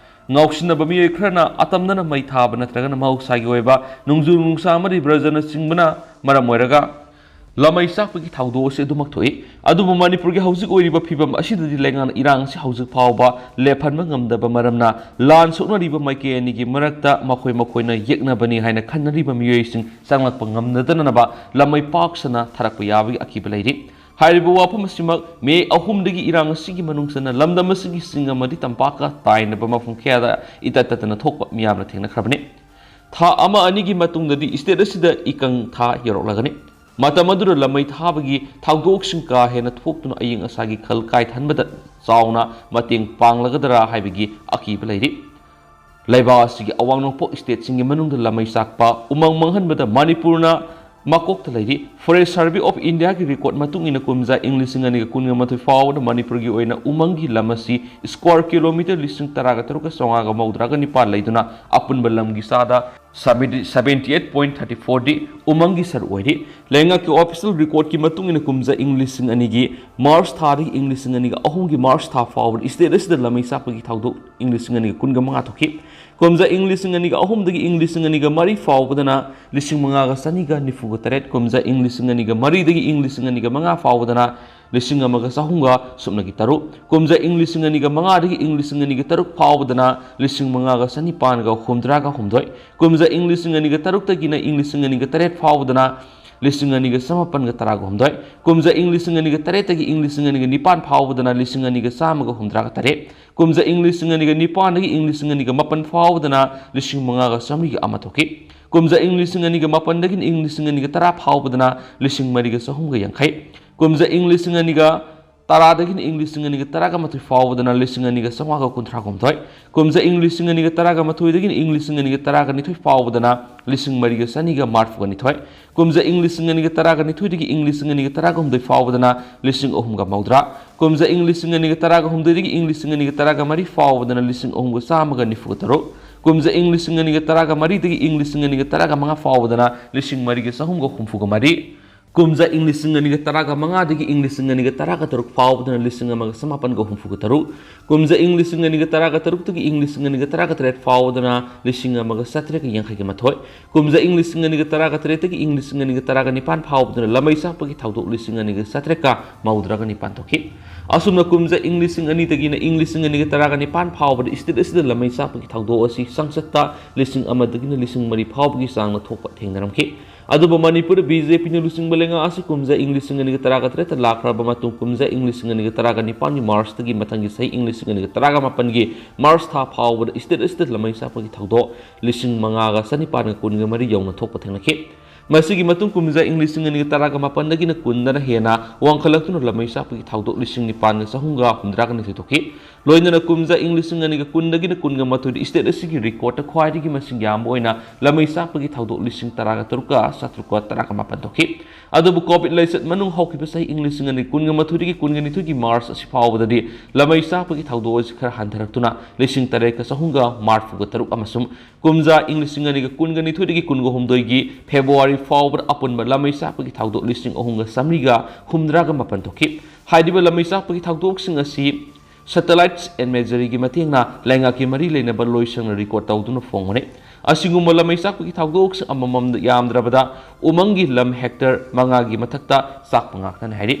ꯉꯥꯎꯁꯤꯟꯅꯕ ꯃꯤꯑꯣꯏ ꯈꯔꯅ ꯑꯇꯝꯅꯅ ꯃꯩ ꯊꯥꯕ ꯅꯠꯇ꯭ꯔꯒꯅ ꯃꯍꯧꯁꯥꯒꯤ ꯑꯣꯏꯕ ꯅꯣꯡꯖꯨ ꯅꯨꯡꯁꯥ ꯑꯃꯗꯤ ꯕ꯭ꯔꯖꯅꯆꯤꯡꯕꯅ ꯃꯔꯝ ꯑꯣꯏꯔꯒ ꯂꯃꯩ ꯆꯥꯛꯄꯒꯤ ꯊꯧꯗꯣꯛ ꯑꯁꯤ ꯑꯗꯨꯃꯛ ꯊꯣꯛꯏ꯫ ꯑꯗꯨꯕꯨ ꯃꯅꯤꯄꯨꯔꯒꯤ ꯍꯧꯖꯤꯛ ꯑꯣꯏꯔꯤꯕ ꯐꯤꯕꯝ ꯑꯁꯤꯗꯗꯤ ꯂꯩꯉꯥꯛꯅ ꯏꯔꯥꯡ ꯑꯁꯤ ꯍꯧꯖꯤꯛ ꯐꯥꯎꯕ ꯂꯦꯞꯍꯟꯕ ꯉꯝꯗꯕ ꯃꯔꯝꯅ ꯂꯥꯟ ꯁꯣꯛꯅꯔꯤꯕ ꯃꯥꯏꯀꯩ ꯑꯅꯤꯒꯤ ꯃꯔꯛꯇ ꯃꯈꯣꯏ ꯃꯈꯣꯏꯅ ꯌꯦꯛꯅꯕꯅꯤ ꯍꯥꯏꯅ ꯈꯟꯅꯔꯤꯕ ꯃꯤꯑꯣꯏꯁꯤꯡ ꯆꯪꯂꯛꯄ ꯉꯝꯅꯗꯅꯕ ꯂꯃꯩ ꯄꯥꯛ ꯁꯟꯅ ꯊꯥꯔꯛꯄ ꯌꯥꯕꯒꯤ ꯑꯀꯤꯕ ꯂꯩꯔꯤ꯫ ꯍꯥꯏꯔꯤꯕ ꯋꯥꯐꯝ ꯑꯁꯤꯃꯛ ꯃꯦ ꯑꯍꯨꯝꯗꯒꯤ ꯏꯔꯥꯡ ꯑꯁꯤꯒꯤ ꯃꯅꯨꯡ ꯆꯟꯅ ꯂꯝꯗꯝ ꯑꯁꯤꯒꯤ ꯆꯤꯡ ꯑꯃꯗꯤ ꯇꯝꯄꯥꯛꯀ ꯇꯥꯏꯅꯕ ꯃꯐꯝ ꯀꯌꯥꯗ ꯏꯇꯠ ꯇꯠꯇꯅ ꯊꯣꯛꯄ ꯃꯤꯌꯥꯝꯅ ꯊꯦꯡꯅꯈ꯭ꯔꯕꯅꯤ꯫ ꯊꯥ ꯑꯃ ꯑꯅꯤꯒꯤ ꯃꯇꯨꯡꯗꯗꯤ state ꯑꯁꯤꯗ ꯏꯀꯪ ꯊꯥ ꯌꯧꯔꯛꯂꯒꯅꯤ꯫ ꯃꯇꯝ ꯑꯗꯨꯗ ꯂꯃꯩ ꯊꯥꯕꯒꯤ ꯊꯧꯗꯣꯛꯁꯤꯡ ꯀꯥ ꯍꯦꯟꯅ ꯊꯣꯛꯇꯨꯅ ꯑꯏꯪ ꯑꯁꯥꯒꯤ ꯈꯜ ꯀꯥꯏꯊꯟꯕꯗ ꯆꯥꯎꯅ ꯃꯇꯦꯡ ꯄꯥꯡꯂꯒꯗ꯭ꯔꯥ ꯍꯥꯏꯕꯒꯤ ꯑꯀꯤꯕ ꯂꯩꯔꯤ꯫ ꯂꯩꯕꯥꯛ ꯑꯁꯤꯒꯤ ꯑꯋꯥꯡ ꯅꯣꯡꯄꯣꯛ stateꯁꯤꯡꯒꯤ ꯃꯅꯨꯡꯗ ꯂꯃꯩ ꯆꯥꯛꯄ, ꯎꯃꯪ ꯃꯥꯡꯍꯟꯕꯗ ꯃꯅꯤꯄꯨꯔꯅ ꯃꯀꯣꯛꯇ ꯂꯩꯔꯤ꯫ Forest Survey of Indiaꯒꯤ record ꯃꯇꯨꯡ ꯏꯟꯅ ꯀꯨꯝꯖꯥ ꯏꯪ ꯂꯤꯁꯤꯡ ꯑꯅꯤꯒ ꯀꯨꯟꯒ ꯃꯥꯊꯣꯏ ꯐꯥꯎꯕꯗ ꯃꯅꯤꯄꯨꯔꯒꯤ ꯑꯣꯏꯅ ꯎꯃꯪꯒꯤ ꯂꯝ ꯑꯁꯤ square kilometre ꯂꯤꯁꯤꯡ ꯇꯔꯥꯒ ꯇꯔꯨꯛꯀ ꯆꯥꯝꯃꯉꯥꯒ ꯃꯧꯗ꯭ꯔꯥꯒ ꯅꯤꯄꯥꯟ ꯂꯩꯗꯨꯅ ꯑꯄꯨꯟꯕ ꯂꯝꯒꯤ ꯆꯥꯗ seventy eight point thirty fourꯗꯤ ꯎꯃꯪꯒꯤ ꯁꯔꯨꯛ ꯑꯣꯏꯔꯤ꯫ ꯂꯩꯉꯥꯛꯀꯤ official recordꯀꯤ ꯃꯇꯨꯡ ꯏꯟꯅ ꯀꯨꯝꯖꯥ ꯏꯪ ꯂꯤꯁꯤꯡ ꯑꯅꯤꯒꯤ March ꯊꯥꯗꯒꯤ ꯏꯪ ꯂꯤꯁꯤꯡ ꯑꯅꯤꯒ ꯑꯍꯨꯝꯒꯤ March ꯊꯥ ꯐꯥꯎꯕꯗ state ꯑꯁꯤꯗ ꯂꯃꯩ ꯆꯥꯛꯄꯒꯤ ꯊꯧꯗꯣꯛ ꯏꯪ ꯂꯤꯁꯤꯡ ꯑꯅꯤꯒ ꯀꯨꯟꯒ ꯃꯉꯥ ꯊꯣꯛꯈꯤ꯫ ꯀꯨꯝꯖꯥ ꯏꯪ ꯂꯤꯁꯤꯡ ꯑꯅꯤꯒ ꯑꯍꯨꯝꯗꯒꯤ ꯏꯪ ꯂꯤꯁꯤꯡ ꯑꯅꯤꯒ ꯃꯔꯤ ꯐꯥꯎꯕꯗꯅ ꯂꯤꯁꯤꯡ ꯃꯉꯥꯒ ꯆꯅꯤꯒ ꯅꯤꯐꯨꯒ ꯇꯔꯦꯠ, ꯀꯨꯝꯖꯥ ꯏꯪ ꯂꯤꯁꯤꯡ ꯑꯅꯤꯒ ꯃꯔꯤꯗꯒꯤ ꯏꯪ ꯂꯤꯁꯤꯡ ꯑꯅꯤꯒ ꯃꯉꯥ ꯐꯥꯎꯕꯗꯅ ꯂꯤꯁꯤꯡ ꯑꯃꯒ ꯆꯍꯨꯝꯒ ꯁꯨꯞꯅꯒꯤ ꯇꯔꯨꯛ, ꯀꯨꯝꯖꯥ ꯏꯪ ꯂꯤꯁꯤꯡ ꯑꯅꯤꯒ ꯃꯉꯥꯗꯒꯤ ꯏꯪ ꯂꯤꯁꯤꯡ ꯑꯅꯤꯒ ꯇꯔꯨꯛ ꯐꯥꯎꯕꯗꯅ ꯂꯤꯁꯤꯡ ꯃꯉꯥꯒ ꯆꯅꯤꯄꯥꯟꯒ ꯍꯨꯝꯗ꯭ꯔꯥꯒ ꯍꯨꯝꯗꯣꯏ, ꯀꯨꯝꯖꯥ ꯏꯪ ꯂꯤꯁꯤꯡ ꯑꯅꯤꯒ ꯇꯔꯨꯛꯇꯒꯤꯅ ꯏꯪ ꯂꯤꯁꯤꯡ ꯑꯅꯤꯒ ꯇꯔꯦꯠ ꯐꯥꯎꯕꯗꯅ ꯂꯤꯁꯤꯡ ꯑꯅꯤꯒ ꯆꯃꯥꯄꯟꯒ ꯇꯔꯥꯒ ꯍꯨꯝꯗꯣꯏ, ꯀꯨꯝꯖꯥ ꯏꯪ ꯂꯤꯁꯤꯡ ꯑꯅꯤꯒ ꯇꯔꯦꯠꯇꯒꯤ ꯏꯪ ꯂꯤꯁꯤꯡ ꯑꯅꯤꯒ ꯅꯤꯄꯥꯟ ꯐꯥꯎꯕꯗꯅ ꯂꯤꯁꯤꯡ ꯑꯅꯤꯒ ꯆꯥꯝꯃꯒ ꯍꯨꯝꯗ꯭ꯔꯥꯒ ꯇꯔꯦꯠ, ꯀꯨꯝꯖꯥ ꯏꯪ ꯂꯤꯁꯤꯡ ꯑꯅꯤꯒ ꯅꯤꯄꯥꯟꯗꯒꯤ ꯏꯪ ꯂꯤꯁꯤꯡ ꯑꯅꯤꯒ ꯃꯥꯄꯟ ꯐꯥꯎꯕꯗꯅ ꯂꯤꯁꯤꯡ ꯃꯉꯥꯒ ꯆꯥꯃꯔꯤꯒ ꯑꯃ ꯊꯣꯛꯈꯤ꯫ ꯀꯨꯝꯖꯥ ꯏꯪ ꯂꯤꯁꯤꯡ ꯑꯅꯤꯒ ꯃꯥꯄꯟꯗꯒꯤꯅ ꯏꯪ ꯂꯤꯁꯤꯡ ꯑꯅꯤꯒ ꯇꯔꯥ ꯐꯥꯎꯕꯗꯅ ꯂꯤꯁꯤꯡ ꯃꯔꯤꯒ ꯆꯍꯨꯝꯒ ꯌꯥꯡꯈꯩ꯫ ꯀꯨꯝꯖꯥ ꯏꯪ ꯂꯤꯁꯤꯡ ꯑꯅꯤꯒ ꯇꯔꯥꯗꯒꯤꯅ ꯏꯪ ꯂꯤꯁꯤꯡ ꯑꯅꯤꯒ ꯇꯔꯥꯒ ꯃꯥꯊꯣꯏ ꯐꯥꯎꯕꯗꯅ ꯂꯤꯁꯤꯡ ꯑꯅꯤꯒ ꯆꯥꯝꯃꯉꯥꯒ ꯀꯨꯟꯊ꯭ꯔꯥ ꯍꯨꯝꯗꯣꯏ꯫ ꯀꯨꯝꯖꯥ ꯏꯪ ꯂꯤꯁꯤꯡ ꯑꯅꯤꯒ ꯇꯔꯥꯒ ꯃꯥꯊꯣꯏꯗꯒꯤꯅ ꯏꯪ ꯂꯤꯁꯤꯡ ꯑꯅꯤꯒ ꯇꯔꯥꯒ ꯅꯤꯊꯣꯏ ꯐꯥꯎꯕꯗꯅ ꯂꯤꯁꯤꯡ ꯃꯔꯤꯒ ꯆꯅꯤꯒ ꯃꯔꯤꯐꯨꯒ ꯅꯤꯊꯣꯏ꯫ ꯀꯨꯝꯖꯥ ꯏꯪ ꯂꯤꯁꯤꯡ ꯑꯅꯤꯒ ꯇꯔꯥꯒ ꯅꯤꯊꯣꯏꯗꯒꯤ ꯏꯪ ꯂꯤꯁꯤꯡ ꯑꯅꯤꯒ ꯇꯔꯥꯒ ꯍꯨꯝꯗꯣꯏ ꯐꯥꯎꯕꯗꯅ ꯂꯤꯁꯤꯡ ꯑꯍꯨꯝꯒ ꯃꯧꯗ꯭ꯔꯥ꯫ ꯀꯨꯝꯖꯥ ꯏꯪ ꯂꯤꯁꯤꯡ ꯑꯅꯤꯒ ꯇꯔꯥꯒ ꯍꯨꯝꯗꯣꯏꯗꯒꯤ ꯏꯪ ꯂꯤꯁꯤꯡ ꯑꯅꯤꯒ ꯇꯔꯥꯒ ꯃꯔꯤ ꯐꯥꯎꯕꯗꯅ ꯂꯤꯁꯤꯡ ꯑꯍꯨꯝꯒ ꯆꯥꯝꯃꯒ ꯅꯤꯐꯨꯒ ꯇꯔꯨꯛ꯫ ꯀꯨꯝꯖꯥ ꯏꯪ ꯂꯤꯁꯤꯡ ꯑꯅꯤꯒ ꯇꯔꯥꯒ ꯃꯔꯤꯗꯒꯤ ꯏꯪ ꯂꯤꯁꯤꯡ ꯑꯅꯤꯒ ꯇꯔꯥꯒ ꯃꯉꯥ ꯐꯥꯎꯕꯗꯅ ꯂꯤꯁꯤꯡ ꯃꯔꯤꯒ ꯆꯍꯨꯝꯒ ꯍꯨꯝꯐꯨꯒ ꯃꯔꯤ꯫ ꯀꯨꯝꯖꯥ ꯏꯪ ꯂꯤꯁꯤꯡ ꯑꯅꯤꯒ ꯇꯔꯥꯒ ꯃꯉꯥꯗꯒꯤ ꯏꯪ ꯂꯤꯁꯤꯡ ꯑꯅꯤꯒ ꯇꯔꯥꯒ ꯇꯔꯨꯛ ꯐꯥꯎꯕꯗꯅ ꯂꯤꯁꯤꯡ ꯑꯃꯒ ꯆꯃꯥꯄꯟꯒ ꯍꯨꯝꯐꯨꯒ ꯇꯔꯨꯛ, ꯀꯨꯝꯖꯥ ꯏꯪ ꯂꯤꯁꯤꯡ ꯑꯅꯤꯒ ꯇꯔꯥꯒ ꯇꯔꯨꯛꯇꯒꯤ ꯏꯪ ꯂꯤꯁꯤꯡ ꯑꯅꯤꯒ ꯇꯔꯥꯒ ꯇꯔꯦꯠ ꯐꯥꯎꯕꯗꯅ ꯂꯤꯁꯤꯡ ꯑꯃꯒ ꯆꯥꯇ꯭ꯔꯦꯠꯀ ꯌꯥꯡꯈꯩꯒ ꯃꯥꯊꯣꯏ, ꯀꯨꯝꯖꯥ ꯏꯪ ꯂꯤꯁꯤꯡ ꯑꯅꯤꯒ ꯇꯔꯥꯒ ꯇꯔꯦꯠꯇꯒꯤ ꯏꯪ ꯂꯤꯁꯤꯡ ꯑꯅꯤꯒ ꯇꯔꯥꯒ ꯅꯤꯄꯥꯟ ꯐꯥꯎꯕꯗꯅ ꯂꯝꯃꯩ ꯆꯥꯛꯄꯒꯤ ꯊꯧꯗꯣꯛ ꯂꯤꯁꯤꯡ ꯑꯅꯤꯒ ꯆꯥꯇ꯭ꯔꯦꯠꯀ ꯃꯧꯗ꯭ꯔꯥꯒ ꯅꯤꯄꯥꯟ ꯊꯣꯛꯈꯤ꯫ ꯑꯁꯨꯝꯅ ꯀꯨꯝꯖꯥ ꯏꯪ ꯂꯤꯁꯤꯡ ꯑꯅꯤꯗꯒꯤꯅ ꯏꯪ ꯂꯤꯁꯤꯡ ꯑꯅꯤꯒ ꯇꯔꯥꯒ ꯅꯤꯄꯥꯟ ꯐꯥꯎꯕꯗ state ꯑꯁꯤꯗ ꯂꯝꯃꯩ ꯆꯥꯛꯄꯒꯤ ꯊꯧꯗꯣꯛ ꯑꯁꯤ ꯆꯥꯡꯆꯠꯇ ꯂꯤꯁꯤꯡ ꯑꯃꯗꯒꯤꯅ ꯂꯤꯁꯤꯡ ꯃꯔꯤ ꯐꯥꯎꯕꯒꯤ ꯆꯥꯡꯗ ꯊꯣꯛꯄ ꯊꯦꯡꯅꯔꯝꯈꯤ꯫ ꯑꯗꯨꯕꯨ ꯃꯅꯤꯄꯨꯔꯗ BJPꯅ ꯂꯨꯆꯤꯡꯕ ꯂꯩꯉꯥꯛ ꯑꯁꯤ ꯀꯨꯝꯖꯥ ꯏꯪ ꯂꯤꯁꯤꯡ ꯑꯅꯤꯒ ꯇꯔꯥꯒ ꯇꯔꯦꯠꯇ ꯂꯥꯛꯈ꯭ꯔꯕ ꯃꯇꯨꯡ, ꯀꯨꯝꯖꯥ ꯏꯪ ꯂꯤꯁꯤꯡ ꯑꯅꯤꯒ ꯇꯔꯥꯒ ꯅꯤꯄꯥꯟꯒꯤ Marchꯇꯒꯤ ꯃꯊꯪꯒꯤ ꯆꯍꯤ ꯏꯪ ꯂꯤꯁꯤꯡ ꯑꯅꯤꯒ ꯇꯔꯥꯒ ꯃꯥꯄꯟꯒꯤ March ꯊꯥ ꯐꯥꯎꯕꯗ state ꯑꯁꯤꯗ ꯂꯝꯃꯩ ꯆꯥꯛꯄꯒꯤ ꯊꯧꯗꯣꯛ ꯂꯤꯁꯤꯡ ꯃꯉꯥꯒ ꯆꯅꯤꯄꯥꯟꯒ ꯀꯨꯟꯒ ꯃꯔꯤ ꯌꯧꯅ ꯊꯣꯛꯄ ꯊꯦꯡꯅꯈꯤ꯫ ꯃꯁꯤꯒꯤ ꯃꯇꯨꯡ ꯀꯨꯝꯖꯥ ꯏꯪ ꯂꯤꯁꯤꯡ ꯑꯅꯤꯒ ꯇꯔꯥꯒ ꯃꯥꯄꯟꯗꯒꯤꯅ ꯀꯨꯟꯗꯅ ꯍꯦꯟꯅ ꯋꯥꯡꯈꯠꯂꯛꯇꯨꯅ ꯂꯝꯃꯩ ꯆꯥꯛꯄꯒꯤ ꯊꯧꯗꯣꯛ ꯂꯤꯁꯤꯡ ꯅꯤꯄꯥꯟꯒ ꯆꯍꯨꯝꯒ ꯍꯨꯝꯗ꯭ꯔꯥꯒ ꯅꯤꯊꯣꯏ ꯊꯣꯛꯈꯤ꯫ ꯂꯣꯏꯅꯅ ꯀꯨꯝꯖꯥ ꯏꯪ ꯂꯤꯁꯤꯡ ꯑꯅꯤꯒ ꯀꯨꯟꯗꯒꯤꯅ ꯀꯨꯟꯒ ꯃꯥꯊꯣꯏꯗ state ꯑꯁꯤꯒꯤ recordꯇ ꯈ꯭ꯋꯥꯏꯗꯒꯤ ꯃꯁꯤꯡ ꯌꯥꯝꯕ ꯑꯣꯏꯅ ꯂꯝꯃꯩ ꯆꯥꯛꯄꯒꯤ ꯊꯧꯗꯣꯛ ꯂꯤꯁꯤꯡ ꯇꯔꯥꯒ ꯇꯔꯨꯛꯀ ꯆꯥꯇ꯭ꯔꯨꯛꯀ ꯇꯔꯥꯒ ꯃꯥꯄꯟ ꯊꯣꯛꯈꯤ꯫ ꯑꯗꯨꯕꯨ COVID ꯂꯥꯏꯆꯠ ꯃꯅꯨꯡ ꯍꯧꯈꯤꯕ ꯆꯍꯤ ꯏꯪ ꯂꯤꯁꯤꯡ ꯑꯅꯤ ꯀꯨꯟꯒ ꯃꯥꯊꯣꯏꯗꯒꯤ ꯀꯨꯟꯒ ꯅꯤꯊꯣꯏꯒꯤ March ꯑꯁꯤ ꯐꯥꯎꯕꯗꯗꯤ ꯂꯝꯃꯩ ꯆꯥꯛꯄꯒꯤ ꯊꯧꯗꯣꯛ ꯑꯁꯤ ꯈꯔ ꯍꯟꯊꯔꯛꯇꯨꯅ ꯂꯤꯁꯤꯡ ꯇꯔꯦꯠꯀ ꯆꯍꯨꯝꯒ ꯃꯔꯤꯐꯨꯒ ꯇꯔꯨꯛ ꯑꯃꯁꯨꯡ ꯀꯨꯝꯖꯥ ꯏꯪ ꯂꯤꯁꯤꯡ ꯑꯅꯤꯒ ꯀꯨꯟꯒ ꯅꯤꯊꯣꯏꯗꯒꯤ ꯀꯨꯟꯒ ꯍꯨꯝꯗꯣꯏꯒꯤ February ꯐꯥꯎꯕꯗ ꯑꯄꯨꯟꯕ ꯂꯝꯃꯩ ꯆꯥꯛꯄꯒꯤ ꯊꯧꯗꯣꯛ ꯂꯤꯁꯤꯡ ꯑꯍꯨꯝꯒ ꯆꯥꯃꯔꯤꯒ ꯍꯨꯝꯗ꯭ꯔꯥꯒ ꯃꯥꯄꯟ ꯊꯣꯛꯈꯤ꯫ ꯍꯥꯏꯔꯤꯕ ꯂꯝꯃꯩ ꯆꯥꯛꯄꯒꯤ ꯊꯧꯗꯣꯛꯁꯤꯡ ꯑꯁꯤ satellites and imageryꯒꯤ ꯃꯇꯦꯡꯅ ꯂꯩꯉꯥꯛꯀꯤ ꯃꯔꯤ ꯂꯩꯅꯕ ꯂꯣꯏꯁꯪꯅ record ꯇꯧꯗꯨꯅ ꯐꯣꯡꯕꯅꯤ꯫ ꯑꯁꯤꯒꯨꯝꯕ ꯂꯝꯃꯩ ꯆꯥꯛꯄꯒꯤ ꯊꯧꯗꯣꯛꯁꯤꯡ ꯑꯃꯃꯝꯗ ꯌꯥꯝꯗ꯭ꯔꯕꯗ ꯎꯃꯪꯒꯤ ꯂꯝ hectare ꯃꯉꯥꯒꯤ ꯃꯊꯛꯇ ꯆꯥꯛꯄ ꯉꯥꯛꯇꯅꯤ ꯍꯥꯏꯔꯤ꯫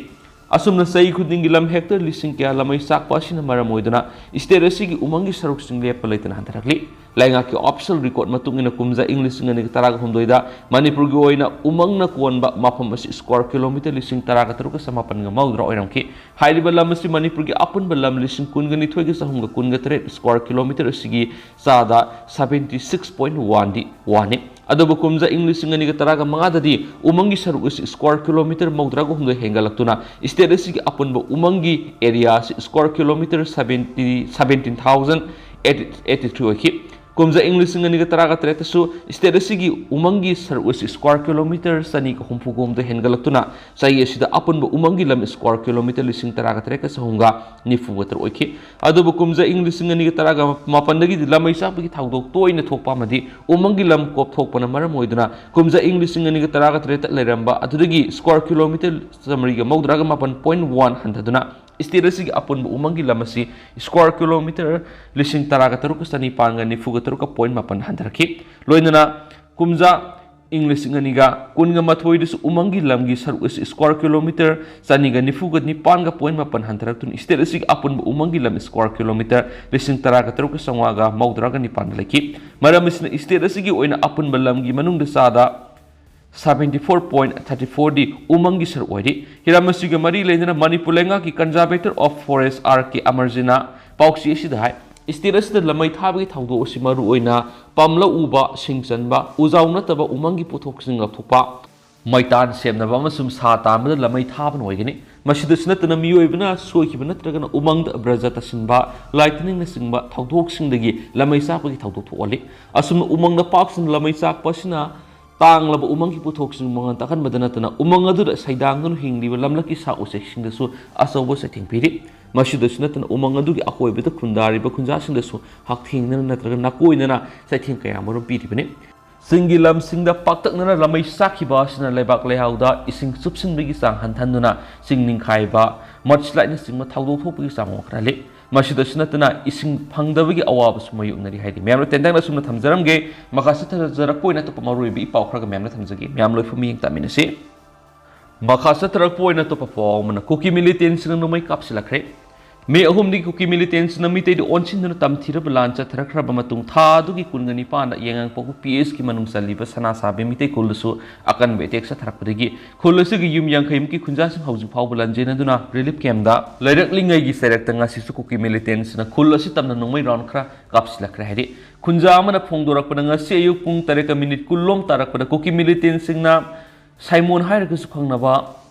ꯑꯁꯨꯝꯅ ꯆꯍꯤ ꯈꯨꯗꯤꯡꯒꯤ ꯂꯝ hectare ꯂꯤꯁꯤꯡ ꯀꯌꯥ ꯂꯝꯃꯩ ꯆꯥꯛꯄ ꯑꯁꯤꯅ ꯃꯔꯝ ꯑꯣꯏꯗꯨꯅ state ꯑꯁꯤꯒꯤ ꯎꯃꯪꯒꯤ ꯁꯔꯨꯛꯁꯤꯡ ꯂꯦꯞꯄ ꯂꯩꯇꯅ ꯍꯟꯊꯔꯛꯂꯤ꯫ ꯂꯩꯉꯥꯛꯀꯤ official record ꯃꯇꯨꯡ ꯏꯟꯅ ꯀꯨꯝꯖꯥ ꯏꯪ ꯂꯤꯁꯤꯡ ꯑꯅꯤꯒ ꯇꯔꯥꯒ ꯍꯨꯝꯗꯣꯏꯗ ꯃꯅꯤꯄꯨꯔꯒꯤ ꯑꯣꯏꯅ ꯎꯃꯪꯅ ꯀꯣꯟꯕ ꯃꯐꯝ ꯑꯁꯤ square kilometre ꯂꯤꯁꯤꯡ ꯇꯔꯥꯒ ꯇꯔꯨꯛꯀ ꯆꯃꯥꯄꯟꯒ ꯃꯧꯗ꯭ꯔꯥ ꯑꯣꯏꯔꯝꯈꯤ꯫ ꯍꯥꯏꯔꯤꯕ ꯂꯝ ꯑꯁꯤ ꯃꯅꯤꯄꯨꯔꯒꯤ ꯑꯄꯨꯟꯕ ꯂꯝ ꯂꯤꯁꯤꯡ ꯀꯨꯟꯒ ꯅꯤꯊꯣꯏꯒ ꯆꯍꯨꯝꯒ ꯀꯨꯟꯒ ꯇꯔꯦꯠ square kilometre ꯑꯁꯤꯒꯤ ꯆꯥꯗ seventy six point one ꯗꯤ ꯋꯥꯟꯅꯤ꯫ ꯑꯗꯨꯕꯨ ꯀꯨꯝꯖꯥ ꯏꯪ ꯂꯤꯁꯤꯡ ꯑꯅꯤꯒ ꯇꯔꯥꯒ ꯃꯉꯥꯗꯗꯤ ꯎꯃꯪꯒꯤ ꯁꯔꯨꯛ ꯑꯁꯤ square kilometre ꯃꯧꯗ꯭ꯔꯥꯒ ꯍꯨꯝꯗꯣꯏ ꯍꯦꯟꯒꯠꯂꯛꯇꯨꯅ state ꯑꯁꯤꯒꯤ ꯑꯄꯨꯟꯕ ꯎꯃꯪꯒꯤ area ꯑꯁꯤ square kilometre seventy, seventeen thousand eighty three ꯑꯣꯏꯈꯤ꯫ ꯀꯨꯝꯖꯥ ꯏꯪ ꯂꯤꯁꯤꯡ ꯑꯅꯤꯒ ꯇꯔꯥꯒ ꯇꯔꯦꯠꯇꯁꯨ state ꯑꯁꯤꯒꯤ ꯎꯃꯪꯒꯤ ꯁꯔꯨꯛ ꯑꯁꯤ square kilometre ꯆꯅꯤꯒ ꯍꯨꯝꯐꯨꯒ ꯍꯨꯝꯗꯣꯏ ꯍꯦꯟꯒꯠꯂꯛꯇꯨꯅ ꯆꯍꯤ ꯑꯁꯤꯗ ꯑꯄꯨꯟꯕ ꯎꯃꯪꯒꯤ ꯂꯝ square kilometre ꯂꯤꯁꯤꯡ ꯇꯔꯥꯒ ꯇꯔꯦꯠꯀ ꯆꯍꯨꯝꯒ ꯅꯤꯐꯨꯒ ꯇꯔꯨꯛ ꯑꯣꯏꯈꯤ꯫ ꯑꯗꯨꯕꯨ ꯀꯨꯝꯖꯥ ꯏꯪ ꯂꯤꯁꯤꯡ ꯑꯅꯤꯒ ꯇꯔꯥꯒ ꯃꯥꯄꯟꯗꯒꯤꯗꯤ ꯂꯝꯃꯩ ꯆꯥꯛꯄꯒꯤ ꯊꯧꯗꯣꯛ ꯇꯣꯏꯅ ꯊꯣꯛꯄ ꯑꯃꯗꯤ ꯎꯃꯪꯒꯤ ꯂꯝ ꯀꯣꯞꯊꯣꯛꯄꯅ ꯃꯔꯝ ꯑꯣꯏꯗꯨꯅ ꯀꯨꯝꯖꯥ ꯏꯪ ꯂꯤꯁꯤꯡ ꯑꯅꯤꯒ ꯇꯔꯥꯒ ꯇꯔꯦꯠꯇ ꯂꯩꯔꯝꯕ ꯑꯗꯨꯗꯒꯤ square kilometre ꯆꯥꯃꯔꯤꯒ ꯃꯧꯗ꯭ꯔꯥꯒ ꯃꯥꯄꯟ point one ꯍꯟꯊꯗꯨꯅ state ꯑꯁꯤꯒꯤ ꯑꯄꯨꯟꯕ ꯎꯃꯪꯒꯤ ꯂꯝ ꯑꯁꯤ square kilometre ꯂꯤꯁꯤꯡ ꯇꯔꯥꯒ ꯇꯔꯨꯛꯀ ꯆꯅꯤꯄꯥꯟꯒ ꯅꯤꯐꯨꯒ ꯇꯔꯨꯛꯀ point ꯃꯥꯄꯟ ꯍꯟꯊꯔꯛꯈꯤ꯫ ꯂꯣꯏꯅꯅ ꯀꯨꯝꯖꯥ ꯏꯪ ꯂꯤꯁꯤꯡ ꯑꯅꯤꯒ ꯀꯨꯟꯒ ꯃꯥꯊꯣꯏꯗꯁꯨ ꯎꯃꯪꯒꯤ ꯂꯝꯒꯤ ꯁꯔꯨꯛ ꯑꯁꯤ square kilometre ꯆꯅꯤꯒ ꯅꯤꯐꯨꯒ ꯅꯤꯄꯥꯟꯒ point ꯃꯥꯄꯟ ꯍꯟꯊꯔꯛꯇꯨꯅ state ꯑꯁꯤꯒꯤ ꯑꯄꯨꯟꯕ ꯎꯃꯪꯒꯤ ꯂꯝ square kilometre ꯂꯤꯁꯤꯡ ꯇꯔꯥꯒ ꯇꯔꯨꯛꯀ ꯆꯥꯝꯃꯉꯥꯒ ꯃꯧꯗ꯭ꯔꯥꯒ ꯅꯤꯄꯥꯟꯗ ꯂꯩꯈꯤ꯫ ꯃꯔꯝ ꯑꯁꯤꯅ state ꯑꯁꯤꯒꯤ ꯑꯣꯏꯅ ꯑꯄꯨꯟꯕ ꯂꯝꯒꯤ ꯃꯅꯨꯡꯗ ꯆꯥꯗ seventy four point thirty four ꯗꯤ ꯎꯃꯪꯒꯤ ꯁꯔꯨꯛ ꯑꯣꯏꯔꯤ꯫ ꯍꯤꯔꯝ ꯑꯁꯤꯒ ꯃꯔꯤ ꯂꯩꯅꯅ ꯃꯅꯤꯄꯨꯔ ꯂꯩꯉꯥꯛꯀꯤ Conservator of Forest R K ꯑꯃꯔꯖꯤꯅ ꯄꯥꯎꯆꯦ ꯑꯁꯤꯗ ꯍꯥꯏ, state ꯑꯁꯤꯗ ꯂꯝꯃꯩ ꯊꯥꯕꯒꯤ ꯊꯧꯗꯣꯛ ꯑꯁꯤ ꯃꯔꯨꯑꯣꯏꯅ ꯄꯥꯝꯂꯧ ꯎꯕ, ꯁꯤꯡ ꯆꯟꯕ, ꯎꯖꯥꯎ ꯅꯠꯇꯕ ꯎꯃꯪꯒꯤ ꯄꯣꯠꯊꯣꯛꯁꯤꯡ ꯂꯧꯊꯣꯛꯄ, ꯃꯩꯇꯥꯟ ꯁꯦꯝꯅꯕ ꯑꯃꯁꯨꯡ ꯁꯥ ꯇꯥꯟꯕꯗ ꯂꯝꯃꯩ ꯊꯥꯕꯅ ꯑꯣꯏꯒꯅꯤ꯫ ꯃꯁꯤꯗꯁꯨ ꯅꯠꯇꯅ ꯃꯤꯑꯣꯏꯕꯅ ꯁꯣꯏꯈꯤꯕ ꯅꯠꯇ꯭ꯔꯒꯅ ꯎꯃꯪꯗ ꯕ꯭ꯔꯖ ꯇꯥꯁꯤꯟꯕ, ꯂꯥꯏ ꯇꯤꯟꯅꯤꯡꯅꯆꯤꯡꯕ ꯊꯧꯗꯣꯛꯁꯤꯡꯗꯒꯤ ꯂꯝꯃꯩ ꯆꯥꯛꯄꯒꯤ ꯊꯧꯗꯣꯛ ꯊꯣꯛꯍꯜꯂꯤ꯫ ꯑꯁꯨꯝꯅ ꯎꯃꯪꯗ ꯄꯥꯛ ꯁꯟꯅ ꯂꯝꯃꯩ ꯆꯥꯛꯄ ꯑꯁꯤꯅ ꯇꯥꯡꯂꯕ ꯎꯃꯪꯒꯤ ꯄꯣꯠꯊꯣꯛꯁꯤꯡ ꯃꯉꯥꯜ ꯇꯥꯛꯍꯟꯕꯗ ꯅꯠꯇꯅ ꯎꯃꯪ ꯑꯗꯨꯗ ꯁꯩꯗꯥꯡꯗꯨꯅ ꯍꯤꯡꯂꯤꯕ ꯂꯝꯂꯛꯀꯤ ꯁꯥ ꯎꯆꯦꯛꯁꯤꯡꯗꯁꯨ ꯑꯆꯧꯕ ꯆꯩꯊꯦꯡ ꯄꯤꯔꯤ꯫ ꯃꯁꯤꯗꯁꯨ ꯅꯠꯇꯅ ꯎꯃꯪ ꯑꯗꯨꯒꯤ ꯑꯀꯣꯏꯕꯗ ꯈꯨꯟꯗꯥꯔꯤꯕ ꯈꯨꯟꯖꯥꯁꯤꯡꯗꯁꯨ ꯍꯛꯊꯦꯡꯅꯅ ꯅꯠꯇ꯭ꯔꯒ ꯅꯥꯀꯣꯏꯅꯅ ꯆꯩꯊꯦꯡ ꯀꯌꯥ ꯃꯔꯨꯝ ꯄꯤꯔꯤꯕꯅꯤ꯫ ꯆꯤꯡꯒꯤ ꯂꯝꯁꯤꯡꯗ ꯄꯥꯛꯇꯛꯅꯅ ꯂꯝꯃꯩ ꯆꯥꯛꯈꯤꯕ ꯑꯁꯤꯅ ꯂꯩꯕꯥꯛ ꯂꯩꯍꯥꯎꯗ ꯏꯁꯤꯡ ꯆꯨꯞꯁꯤꯟꯕꯒꯤ ꯆꯥꯡ ꯍꯟꯊꯍꯟꯗꯨꯅ ꯆꯤꯡ ꯅꯤꯡꯈꯥꯏꯕ, mudslide ꯅꯆꯤꯡꯕ ꯊꯧꯗꯣꯛ ꯊꯣꯛꯄꯒꯤ ꯆꯥꯡ ꯋꯥꯡꯈꯠꯍꯜꯂꯤ꯫ ꯃꯁꯤꯗꯁꯨ ꯅꯠꯇꯅ ꯏꯁꯤꯡ ꯐꯪꯗꯕꯒꯤ ꯑꯋꯥꯕꯁꯨ ꯃꯥꯌꯣꯛꯅꯔꯤ ꯍꯥꯏꯔꯤ꯫ ꯃꯌꯥꯝꯅ ꯇꯦꯟꯇꯛꯅ ꯑꯁꯨꯝꯅ ꯊꯝꯖꯔꯝꯒꯦ꯫ ꯃꯈꯥ ꯆꯠꯊꯖꯔꯛꯄ ꯑꯣꯏꯅ ꯑꯇꯣꯞꯄ ꯃꯔꯨꯑꯣꯏꯕ ꯏ ꯄꯥꯎ ꯈꯔꯒ ꯃꯌꯥꯝꯅ ꯊꯝꯖꯒꯦ꯫ ꯃꯌꯥꯝ ꯂꯣꯏꯐꯝ ꯌꯦꯡ ꯇꯥꯃꯤꯟꯅꯁꯤ꯫ ꯃꯈꯥ ꯆꯠꯊꯔꯛꯄ ꯑꯣꯏꯅ ꯑꯇꯣꯞꯄ ꯄꯥꯎ ꯑꯃꯅ ꯀꯨꯀꯤ militantꯁꯤꯡꯅ ꯅꯣꯡꯃꯩ ꯀꯥꯞꯁꯤꯜꯂꯛꯈ꯭ꯔꯦ꯫ ꯃꯦ ꯑꯍꯨꯝꯗꯒꯤ ꯀꯨꯀꯤ militantꯁꯤꯡꯅ ꯃꯤꯇꯩꯗ ꯑꯣꯟꯁꯤꯟꯗꯨꯅ ꯇꯝꯊꯤꯔꯕ ꯂꯥꯟ ꯆꯠꯊꯔꯛꯈ꯭ꯔꯕ ꯃꯇꯨꯡ ꯊꯥ ꯑꯗꯨꯒꯤ ꯀꯨꯟꯒ ꯅꯤꯄꯥꯟꯗ ꯌꯥꯏꯉꯪꯄꯣꯛꯄꯤ P Hꯀꯤ ꯃꯅꯨꯡ ꯆꯜꯂꯤꯕ ꯁꯅꯥꯁꯥꯕꯤ ꯃꯤꯇꯩ ꯈꯨꯜꯗꯁꯨ ꯑꯀꯟꯕ attack ꯆꯠꯊꯔꯛꯄꯗꯒꯤ ꯈꯨꯜ ꯑꯁꯤꯒꯤ ꯌꯨꯝ ꯌꯥꯡꯈꯩꯃꯨꯛꯀꯤ ꯈꯨꯟꯖꯥꯁꯤꯡ ꯍꯧꯖꯤꯛ ꯐꯥꯎꯕ ꯂꯥꯟꯖꯦꯟꯅꯗꯨꯅ relief campꯇ ꯂꯩꯔꯛꯂꯤꯉꯩꯒꯤ ꯆꯩꯔꯛꯇ ꯉꯁꯤꯁꯨ ꯀꯨꯀꯤ militantꯁꯤꯡꯅ ꯈꯨꯜ ꯑꯁꯤ ꯇꯝꯅ ꯅꯣꯡꯃꯩ round ꯈꯔ ꯀꯥꯞꯁꯤꯜꯂꯛꯈ꯭ꯔꯦ ꯍꯥꯏꯔꯤ꯫ ꯈꯨꯟꯖꯥ ꯑꯃꯅ ꯐꯣꯡꯗꯣꯔꯛꯄꯗ ꯉꯁꯤ ꯑꯌꯨꯛ ꯄꯨꯡ ꯇꯔꯦꯠꯀ minute ꯀꯨꯟꯂꯣꯝ ꯇꯥꯔꯛꯄꯗ ꯀꯨꯀꯤ militantꯁꯤꯡꯅ ꯁꯥꯏꯃꯣꯟ ꯍꯥꯏꯔꯒꯁꯨ ꯈꯪꯅꯕ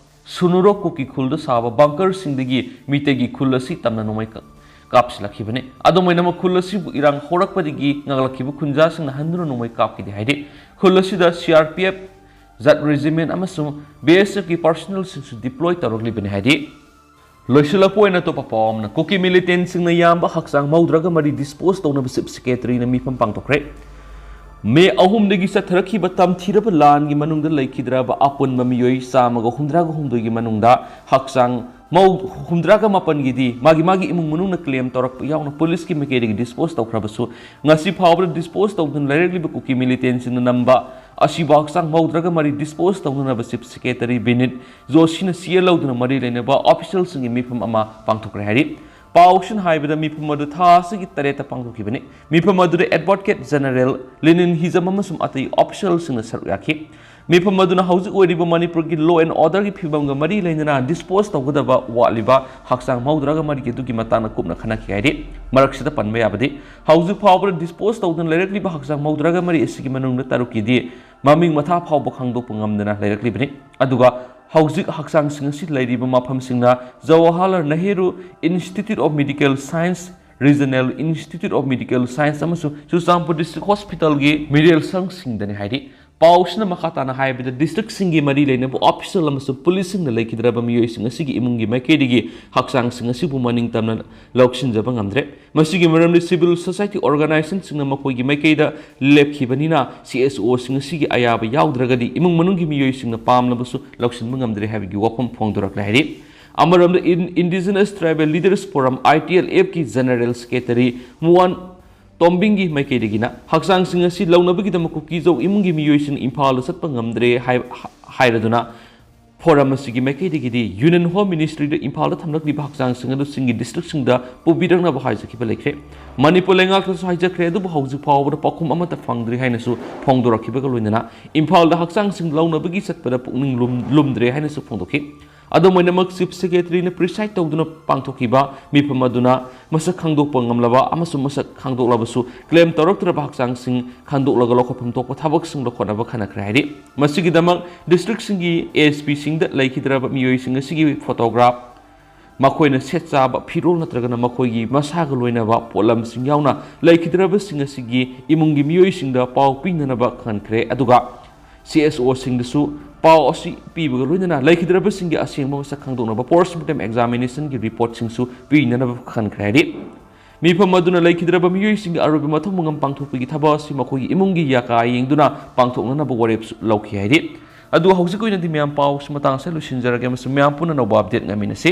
ꯁꯨꯅꯨꯔꯣꯛ ꯀꯨꯀꯤ ꯈꯨꯜꯗ ꯁꯥꯕ bunkerꯁꯤꯡꯗꯒꯤ ꯃꯤꯇꯩꯒꯤ ꯈꯨꯜ ꯑꯁꯤ ꯇꯝꯅ ꯅꯣꯡꯃꯩ ꯀ-, ꯀꯥꯞꯁꯤꯜꯂꯛꯈꯤꯕꯅꯤ꯫ ꯑꯗꯨꯝ ꯑꯣꯏꯅꯃꯛ ꯈꯨꯜ ꯑꯁꯤꯕꯨ ꯏꯔꯥꯡ ꯍꯧꯔꯛꯄꯗꯒꯤ ꯉꯥꯛꯂꯛꯈꯤꯕ ꯈꯨꯟꯖꯥꯁꯤꯡꯅ ꯍꯟꯗꯨꯅ ꯅꯣꯡꯃꯩ ꯀꯥꯞꯈꯤꯗꯦ ꯍꯥꯏꯔꯤ꯫ ꯈꯨꯜ ꯑꯁꯤꯗ C R P F, ꯖꯥꯠ regiment ꯑꯃꯁꯨꯡ B S F ꯀꯤ personnel ꯁꯤꯡꯁꯨ deploy ꯇꯧꯔꯛꯂꯤꯕꯅꯤ ꯍꯥꯏꯔꯤ꯫ ꯂꯣꯏꯁꯤꯜꯂꯛꯄ ꯑꯣꯏꯅ ꯑꯇꯣꯞꯄ ꯄꯥꯎ ꯑꯃꯅ, ꯀꯨꯀꯤ militant ꯁꯤꯡꯅ ꯌꯥꯝꯕ ꯍꯛꯆꯥꯡ ꯃꯧꯗ꯭ꯔꯥꯒ ꯃꯔꯤ dispose ꯇꯧꯅꯕ Chief Secretary ꯅ ꯃꯤꯐꯝ ꯄꯥꯡꯊꯣꯛꯈ꯭ꯔꯦ꯫ ꯃꯦ ꯑꯍꯨꯝꯗꯒꯤ ꯆꯠꯊꯔꯛꯈꯤꯕ ꯇꯝꯊꯤꯔꯕ ꯂꯥꯟꯒꯤ ꯃꯅꯨꯡꯗ ꯂꯩꯈꯤꯗ꯭ꯔꯕ ꯑꯄꯨꯟꯕ ꯃꯤꯑꯣꯏ ꯆꯥꯝꯃꯒ ꯍꯨꯝꯗ꯭ꯔꯥꯒ ꯍꯨꯝꯗꯣꯏꯒꯤ ꯃꯅꯨꯡꯗ ꯍꯛꯆꯥꯡ ꯃꯧ ꯍꯨꯝꯗ꯭ꯔꯥꯒ ꯃꯥꯄꯟꯒꯤꯗꯤ ꯃꯥꯒꯤ ꯃꯥꯒꯤ ꯏꯃꯨꯡ ꯃꯅꯨꯡꯅ claim ꯇꯧꯔꯛꯄ ꯌꯥꯎꯅ ꯄꯨꯂꯤꯁꯀꯤ ꯃꯥꯏꯀꯩꯗꯒꯤ dispose ꯇꯧꯈ꯭ꯔꯕꯁꯨ, ꯉꯁꯤ ꯐꯥꯎꯕꯗ dispose ꯇꯧꯗꯨꯅ ꯂꯩꯔꯛꯂꯤꯕ ꯀꯨꯀꯤ militant ꯁꯤꯡꯅ ꯅꯝꯕ ꯑꯁꯤꯕ ꯍꯛꯆꯥꯡ ꯃꯧꯗ꯭ꯔꯥꯒ ꯃꯔꯤ dispose ꯇꯧꯅꯅꯕ Chief Secretary ꯕꯤꯅꯤꯠ ꯖꯣꯁꯤꯅ ꯁꯤꯌꯦ ꯂꯧꯗꯨꯅ ꯃꯔꯤ ꯂꯩꯅꯕ official ꯁꯤꯡꯒꯤ ꯃꯤꯐꯝ ꯑꯃ ꯄꯥꯡꯊꯣꯛꯈ꯭ꯔꯦ ꯍꯥꯏꯔꯤ꯫ ꯄꯥꯎꯁꯤꯡꯅ ꯍꯥꯏꯕꯗ, ꯃꯤꯐꯝ ꯑꯗꯨ ꯊꯥ ꯑꯁꯤꯒꯤ ꯇꯔꯦꯠꯇ ꯄꯥꯡꯊꯣꯛꯈꯤꯕꯅꯤ꯫ ꯃꯤꯐꯝ ꯑꯗꯨꯗ Advocate General ꯂꯤꯅꯤꯟ ꯍꯤꯖꯝ ꯑꯃꯁꯨꯡ ꯑꯇꯩ official ꯁꯤꯡꯅ ꯁꯔꯨꯛ ꯌꯥꯈꯤ꯫ ꯃꯤꯐꯝ ꯑꯗꯨꯅ ꯍꯧꯖꯤꯛ ꯑꯣꯏꯔꯤꯕ ꯃꯅꯤꯄꯨꯔꯒꯤ law and order ꯒꯤ ꯐꯤꯕꯝꯒ ꯃꯔꯤ ꯂꯩꯅꯅ dispose ꯇꯧꯒꯗꯕ ꯋꯥꯠꯂꯤꯕ ꯍꯛꯆꯥꯡ ꯃꯧꯗ꯭ꯔꯥꯒ ꯃꯔꯤ ꯑꯗꯨꯒꯤ ꯃꯇꯥꯡꯗ ꯀꯨꯞꯅ ꯈꯟꯅꯈꯤ ꯍꯥꯏꯔꯤ꯫ ꯃꯔꯛꯁꯤꯗ ꯄꯟꯕ ꯌꯥꯕꯗꯤ, ꯍꯧꯖꯤꯛ ꯐꯥꯎꯕꯗ dispose ꯇꯧꯗꯨꯅ ꯂꯩꯔꯛꯂꯤꯕ ꯍꯛꯆꯥꯡ ꯃꯧꯗ꯭ꯔꯥꯒ ꯃꯔꯤ ꯑꯁꯤꯒꯤ ꯃꯅꯨꯡꯗ ꯇꯔꯨꯛꯀꯤꯗꯤ ꯃꯃꯤꯡ ꯃꯊꯥ ꯐꯥꯎꯕ ꯈꯪꯗꯣꯛꯄ ꯉꯝꯗꯅ ꯂꯩꯔꯛꯂꯤꯕꯅꯤ꯫ ꯑꯗꯨꯒ ꯍꯧꯖꯤꯛ ꯍꯛꯆꯥꯡꯁꯤꯡ ꯑꯁꯤ ꯂꯩꯔꯤꯕ ꯃꯐꯝꯁꯤꯡꯅ Jawaharlal Nehru Institute of Medical Science, Regional Institute of Medical Science ꯑꯃꯁꯨꯡ ꯆꯨꯔꯆꯥꯟꯄꯨꯔ District Hospital ꯒꯤ ꯃꯤꯔꯦꯜ ꯁꯪꯁꯤꯡꯗꯅꯤ ꯍꯥꯏꯔꯤ꯫ ꯄꯥꯎꯁꯤꯅ ꯃꯈꯥ ꯇꯥꯅ ꯍꯥꯏꯕꯗ, district ꯁꯤꯡꯒꯤ ꯃꯔꯤ ꯂꯩꯅꯕ official ꯑꯃꯁꯨꯡ ꯄꯨꯂꯤꯁꯁꯤꯡꯅ ꯂꯩꯈꯤꯗ꯭ꯔꯕ ꯃꯤꯑꯣꯏꯁꯤꯡ ꯑꯁꯤꯒꯤ ꯏꯃꯨꯡꯒꯤ ꯃꯥꯏꯀꯩꯗꯒꯤ ꯍꯛꯆꯥꯡꯁꯤꯡ ꯑꯁꯤꯕꯨ ꯃꯅꯤꯡ ꯇꯝꯅ ꯂꯧꯁꯤꯟꯖꯕ ꯉꯝꯗ꯭ꯔꯦ꯫ ꯃꯁꯤꯒꯤ ꯃꯔꯝꯗꯤ civil society organization ꯁꯤꯡꯅ ꯃꯈꯣꯏꯒꯤ ꯃꯥꯏꯀꯩꯗ ꯂꯦꯞꯈꯤꯕꯅꯤꯅ, C S O ꯁꯤꯡ ꯑꯁꯤꯒꯤ ꯑꯌꯥꯕ ꯌꯥꯎꯗ꯭ꯔꯒꯗꯤ ꯏꯃꯨꯡ ꯃꯅꯨꯡꯒꯤ ꯃꯤꯑꯣꯏꯁꯤꯡꯅ ꯄꯥꯝꯂꯕꯁꯨ ꯂꯧꯁꯤꯟꯕ ꯉꯝꯗ꯭ꯔꯦ ꯍꯥꯏꯕꯒꯤ ꯋꯥꯐꯝ ꯐꯣꯡꯗꯣꯔꯛꯂꯦ ꯍꯥꯏꯔꯤ꯫ ꯑꯃꯔꯣꯝꯗ, In-, Indigenous Tribal Leaders Forum, I T L F ꯀꯤ General Secretary ꯃꯨꯋꯥꯟ ꯇꯣꯝꯕꯤꯡꯒꯤ ꯃꯥꯏꯀꯩꯗꯒꯤꯅ ꯍꯛꯆꯥꯡꯁꯤꯡ ꯑꯁꯤ ꯂꯧꯅꯕꯒꯤꯗꯃꯛ ꯀꯨꯀꯤꯖꯧ ꯏꯃꯨꯡꯒꯤ ꯃꯤꯑꯣꯏꯁꯤꯡ ꯏꯝꯐꯥꯜꯗ ꯆꯠꯄ ꯉꯝꯗ꯭ꯔꯦ ꯍꯥꯏ-, ꯍꯥꯏꯔꯗꯨꯅ, forum ꯑꯁꯤꯒꯤ ꯃꯥꯏꯀꯩꯗꯒꯤꯗꯤ Union Home Ministry ꯗ ꯏꯝꯐꯥꯜꯗ ꯊꯝꯂꯛꯂꯤꯕ ꯍꯛꯆꯥꯡꯁꯤꯡ ꯑꯗꯨ ꯆꯤꯡꯒꯤ district ꯁꯤꯡꯗ ꯄꯨꯕꯤꯔꯛꯅꯕ ꯍꯥꯏꯖꯈꯤꯕ ꯂꯩꯈ꯭ꯔꯦ꯫ ꯃꯅꯤꯄꯨꯔ ꯂꯩꯉꯥꯛꯇꯁꯨ ꯍꯥꯏꯖꯈ꯭ꯔꯦ, ꯑꯗꯨꯕꯨ ꯍꯧꯖꯤꯛ ꯐꯥꯎꯕꯗ ꯄꯥꯎꯈꯨꯝ ꯑꯃꯠꯇ ꯐꯪꯗ꯭ꯔꯤ ꯍꯥꯏꯅꯁꯨ ꯐꯣꯡꯗꯣꯔꯛꯈꯤꯕꯒ ꯂꯣꯏꯅꯅ ꯏꯝꯐꯥꯜꯗ ꯍꯛꯆꯥꯡꯁꯤꯡ ꯂꯧꯅꯕꯒꯤ ꯆꯠꯄꯗ ꯄꯨꯛꯅꯤꯡ ꯂꯨꯝ-, ꯂꯨꯝꯗ꯭ꯔꯦ ꯍꯥꯏꯅꯁꯨ ꯐꯣꯡꯗꯣꯛꯈꯤ꯫ ꯑꯗꯨꯝ ꯑꯣꯏꯅꯃꯛ, Chief Secretary ꯅ preside ꯇꯧꯗꯨꯅ ꯄꯥꯡꯊꯣꯛꯈꯤꯕ ꯃꯤꯐꯝ ꯑꯗꯨꯅ ꯃꯁꯛ ꯈꯪꯗꯣꯛꯄ ꯉꯝꯂꯕ ꯑꯃꯁꯨꯡ ꯃꯁꯛ ꯈꯪꯗꯣꯛꯂꯕꯁꯨ claim ꯇꯧꯔꯛꯇ꯭ꯔꯕ ꯍꯛꯆꯥꯡꯁꯤꯡ ꯈꯟꯗꯣꯛꯂꯒ ꯂꯧꯈꯠꯐꯝ ꯊꯣꯛꯄ ꯊꯕꯛꯁꯤꯡ ꯂꯧꯈꯠꯅꯕ ꯈꯟꯅꯈ꯭ꯔꯦ ꯍꯥꯏꯔꯤ꯫ ꯃꯁꯤꯒꯤꯗꯃꯛ district ꯁꯤꯡꯒꯤ S P ꯁꯤꯡꯗ ꯂꯩꯈꯤꯗ꯭ꯔꯕ ꯃꯤꯑꯣꯏꯁꯤꯡ ꯑꯁꯤꯒꯤ photograph, ꯃꯈꯣꯏꯅ ꯁꯦꯠ ꯆꯥꯕ ꯐꯤꯔꯣꯜ ꯅꯠꯇ꯭ꯔꯒꯅ ꯃꯈꯣꯏꯒꯤ ꯃꯁꯥꯒ ꯂꯣꯏꯅꯕ ꯄꯣꯠꯂꯝꯁꯤꯡ ꯌꯥꯎꯅ ꯂꯩꯈꯤꯗ꯭ꯔꯕꯁꯤꯡ ꯑꯁꯤꯒꯤ ꯏꯃꯨꯡꯒꯤ ꯃꯤꯑꯣꯏꯁꯤꯡꯗ ꯄꯥꯎ ꯄꯤꯅꯅꯕ ꯈꯪꯍꯟꯈ꯭ꯔꯦ꯫ ꯑꯗꯨꯒ ꯁꯤ ꯑꯦꯁ ꯑꯣꯁꯤꯡꯗꯁꯨ ꯄꯥꯎ ꯑꯁꯤ ꯄꯤꯕꯒ ꯂꯣꯏꯅꯅ ꯂꯩꯈꯤꯗ꯭ꯔꯕꯁꯤꯡꯒꯤ ꯑꯁꯦꯡꯕ ꯃꯁꯛ ꯈꯪꯗꯣꯛꯅꯕ ꯄꯣꯁꯃꯣꯔꯇꯦꯝ ꯑꯦꯛꯖꯥꯃꯤꯅꯦꯁꯟꯒꯤ ꯔꯤꯄꯣꯔꯠꯁꯤꯡꯁꯨ ꯄꯤꯅꯅꯕ ꯈꯪꯍꯟꯈ꯭ꯔꯦ꯫ ꯍꯥꯏꯗꯤ ꯃꯤꯐꯝ ꯑꯗꯨꯅ ꯂꯩꯈꯤꯗ꯭ꯔꯕ ꯃꯤꯑꯣꯏꯁꯤꯡꯒꯤ ꯑꯔꯣꯏꯕ ꯃꯊꯧ ꯃꯉꯝ ꯄꯥꯡꯊꯣꯛꯄꯒꯤ ꯊꯕꯛ ꯑꯁꯤ ꯃꯈꯣꯏꯒꯤ ꯏꯃꯨꯡꯒꯤ ꯌꯥꯀꯥ ꯌꯦꯡꯗꯨꯅ ꯄꯥꯡꯊꯣꯛꯅꯅꯕ ꯋꯥꯔꯦꯞꯁꯨ ꯂꯧꯈꯤ꯫ ꯍꯥꯏꯗꯤ ꯑꯗꯨ ꯍꯧꯖꯤꯛꯀꯤ ꯑꯣꯏꯅꯗꯤ ꯃꯌꯥꯝ ꯄꯥꯎꯁꯤ ꯃꯇꯥꯡ ꯑꯁꯤꯗ ꯂꯣꯏꯁꯤꯟꯖꯔꯒꯦ ꯑꯃꯁꯨꯡ ꯃꯌꯥꯝ ꯄꯨꯟꯅ ꯑꯅꯧꯕ ꯑꯞꯗꯦꯠ ꯉꯥꯏꯃꯤꯟꯅꯁꯤ꯫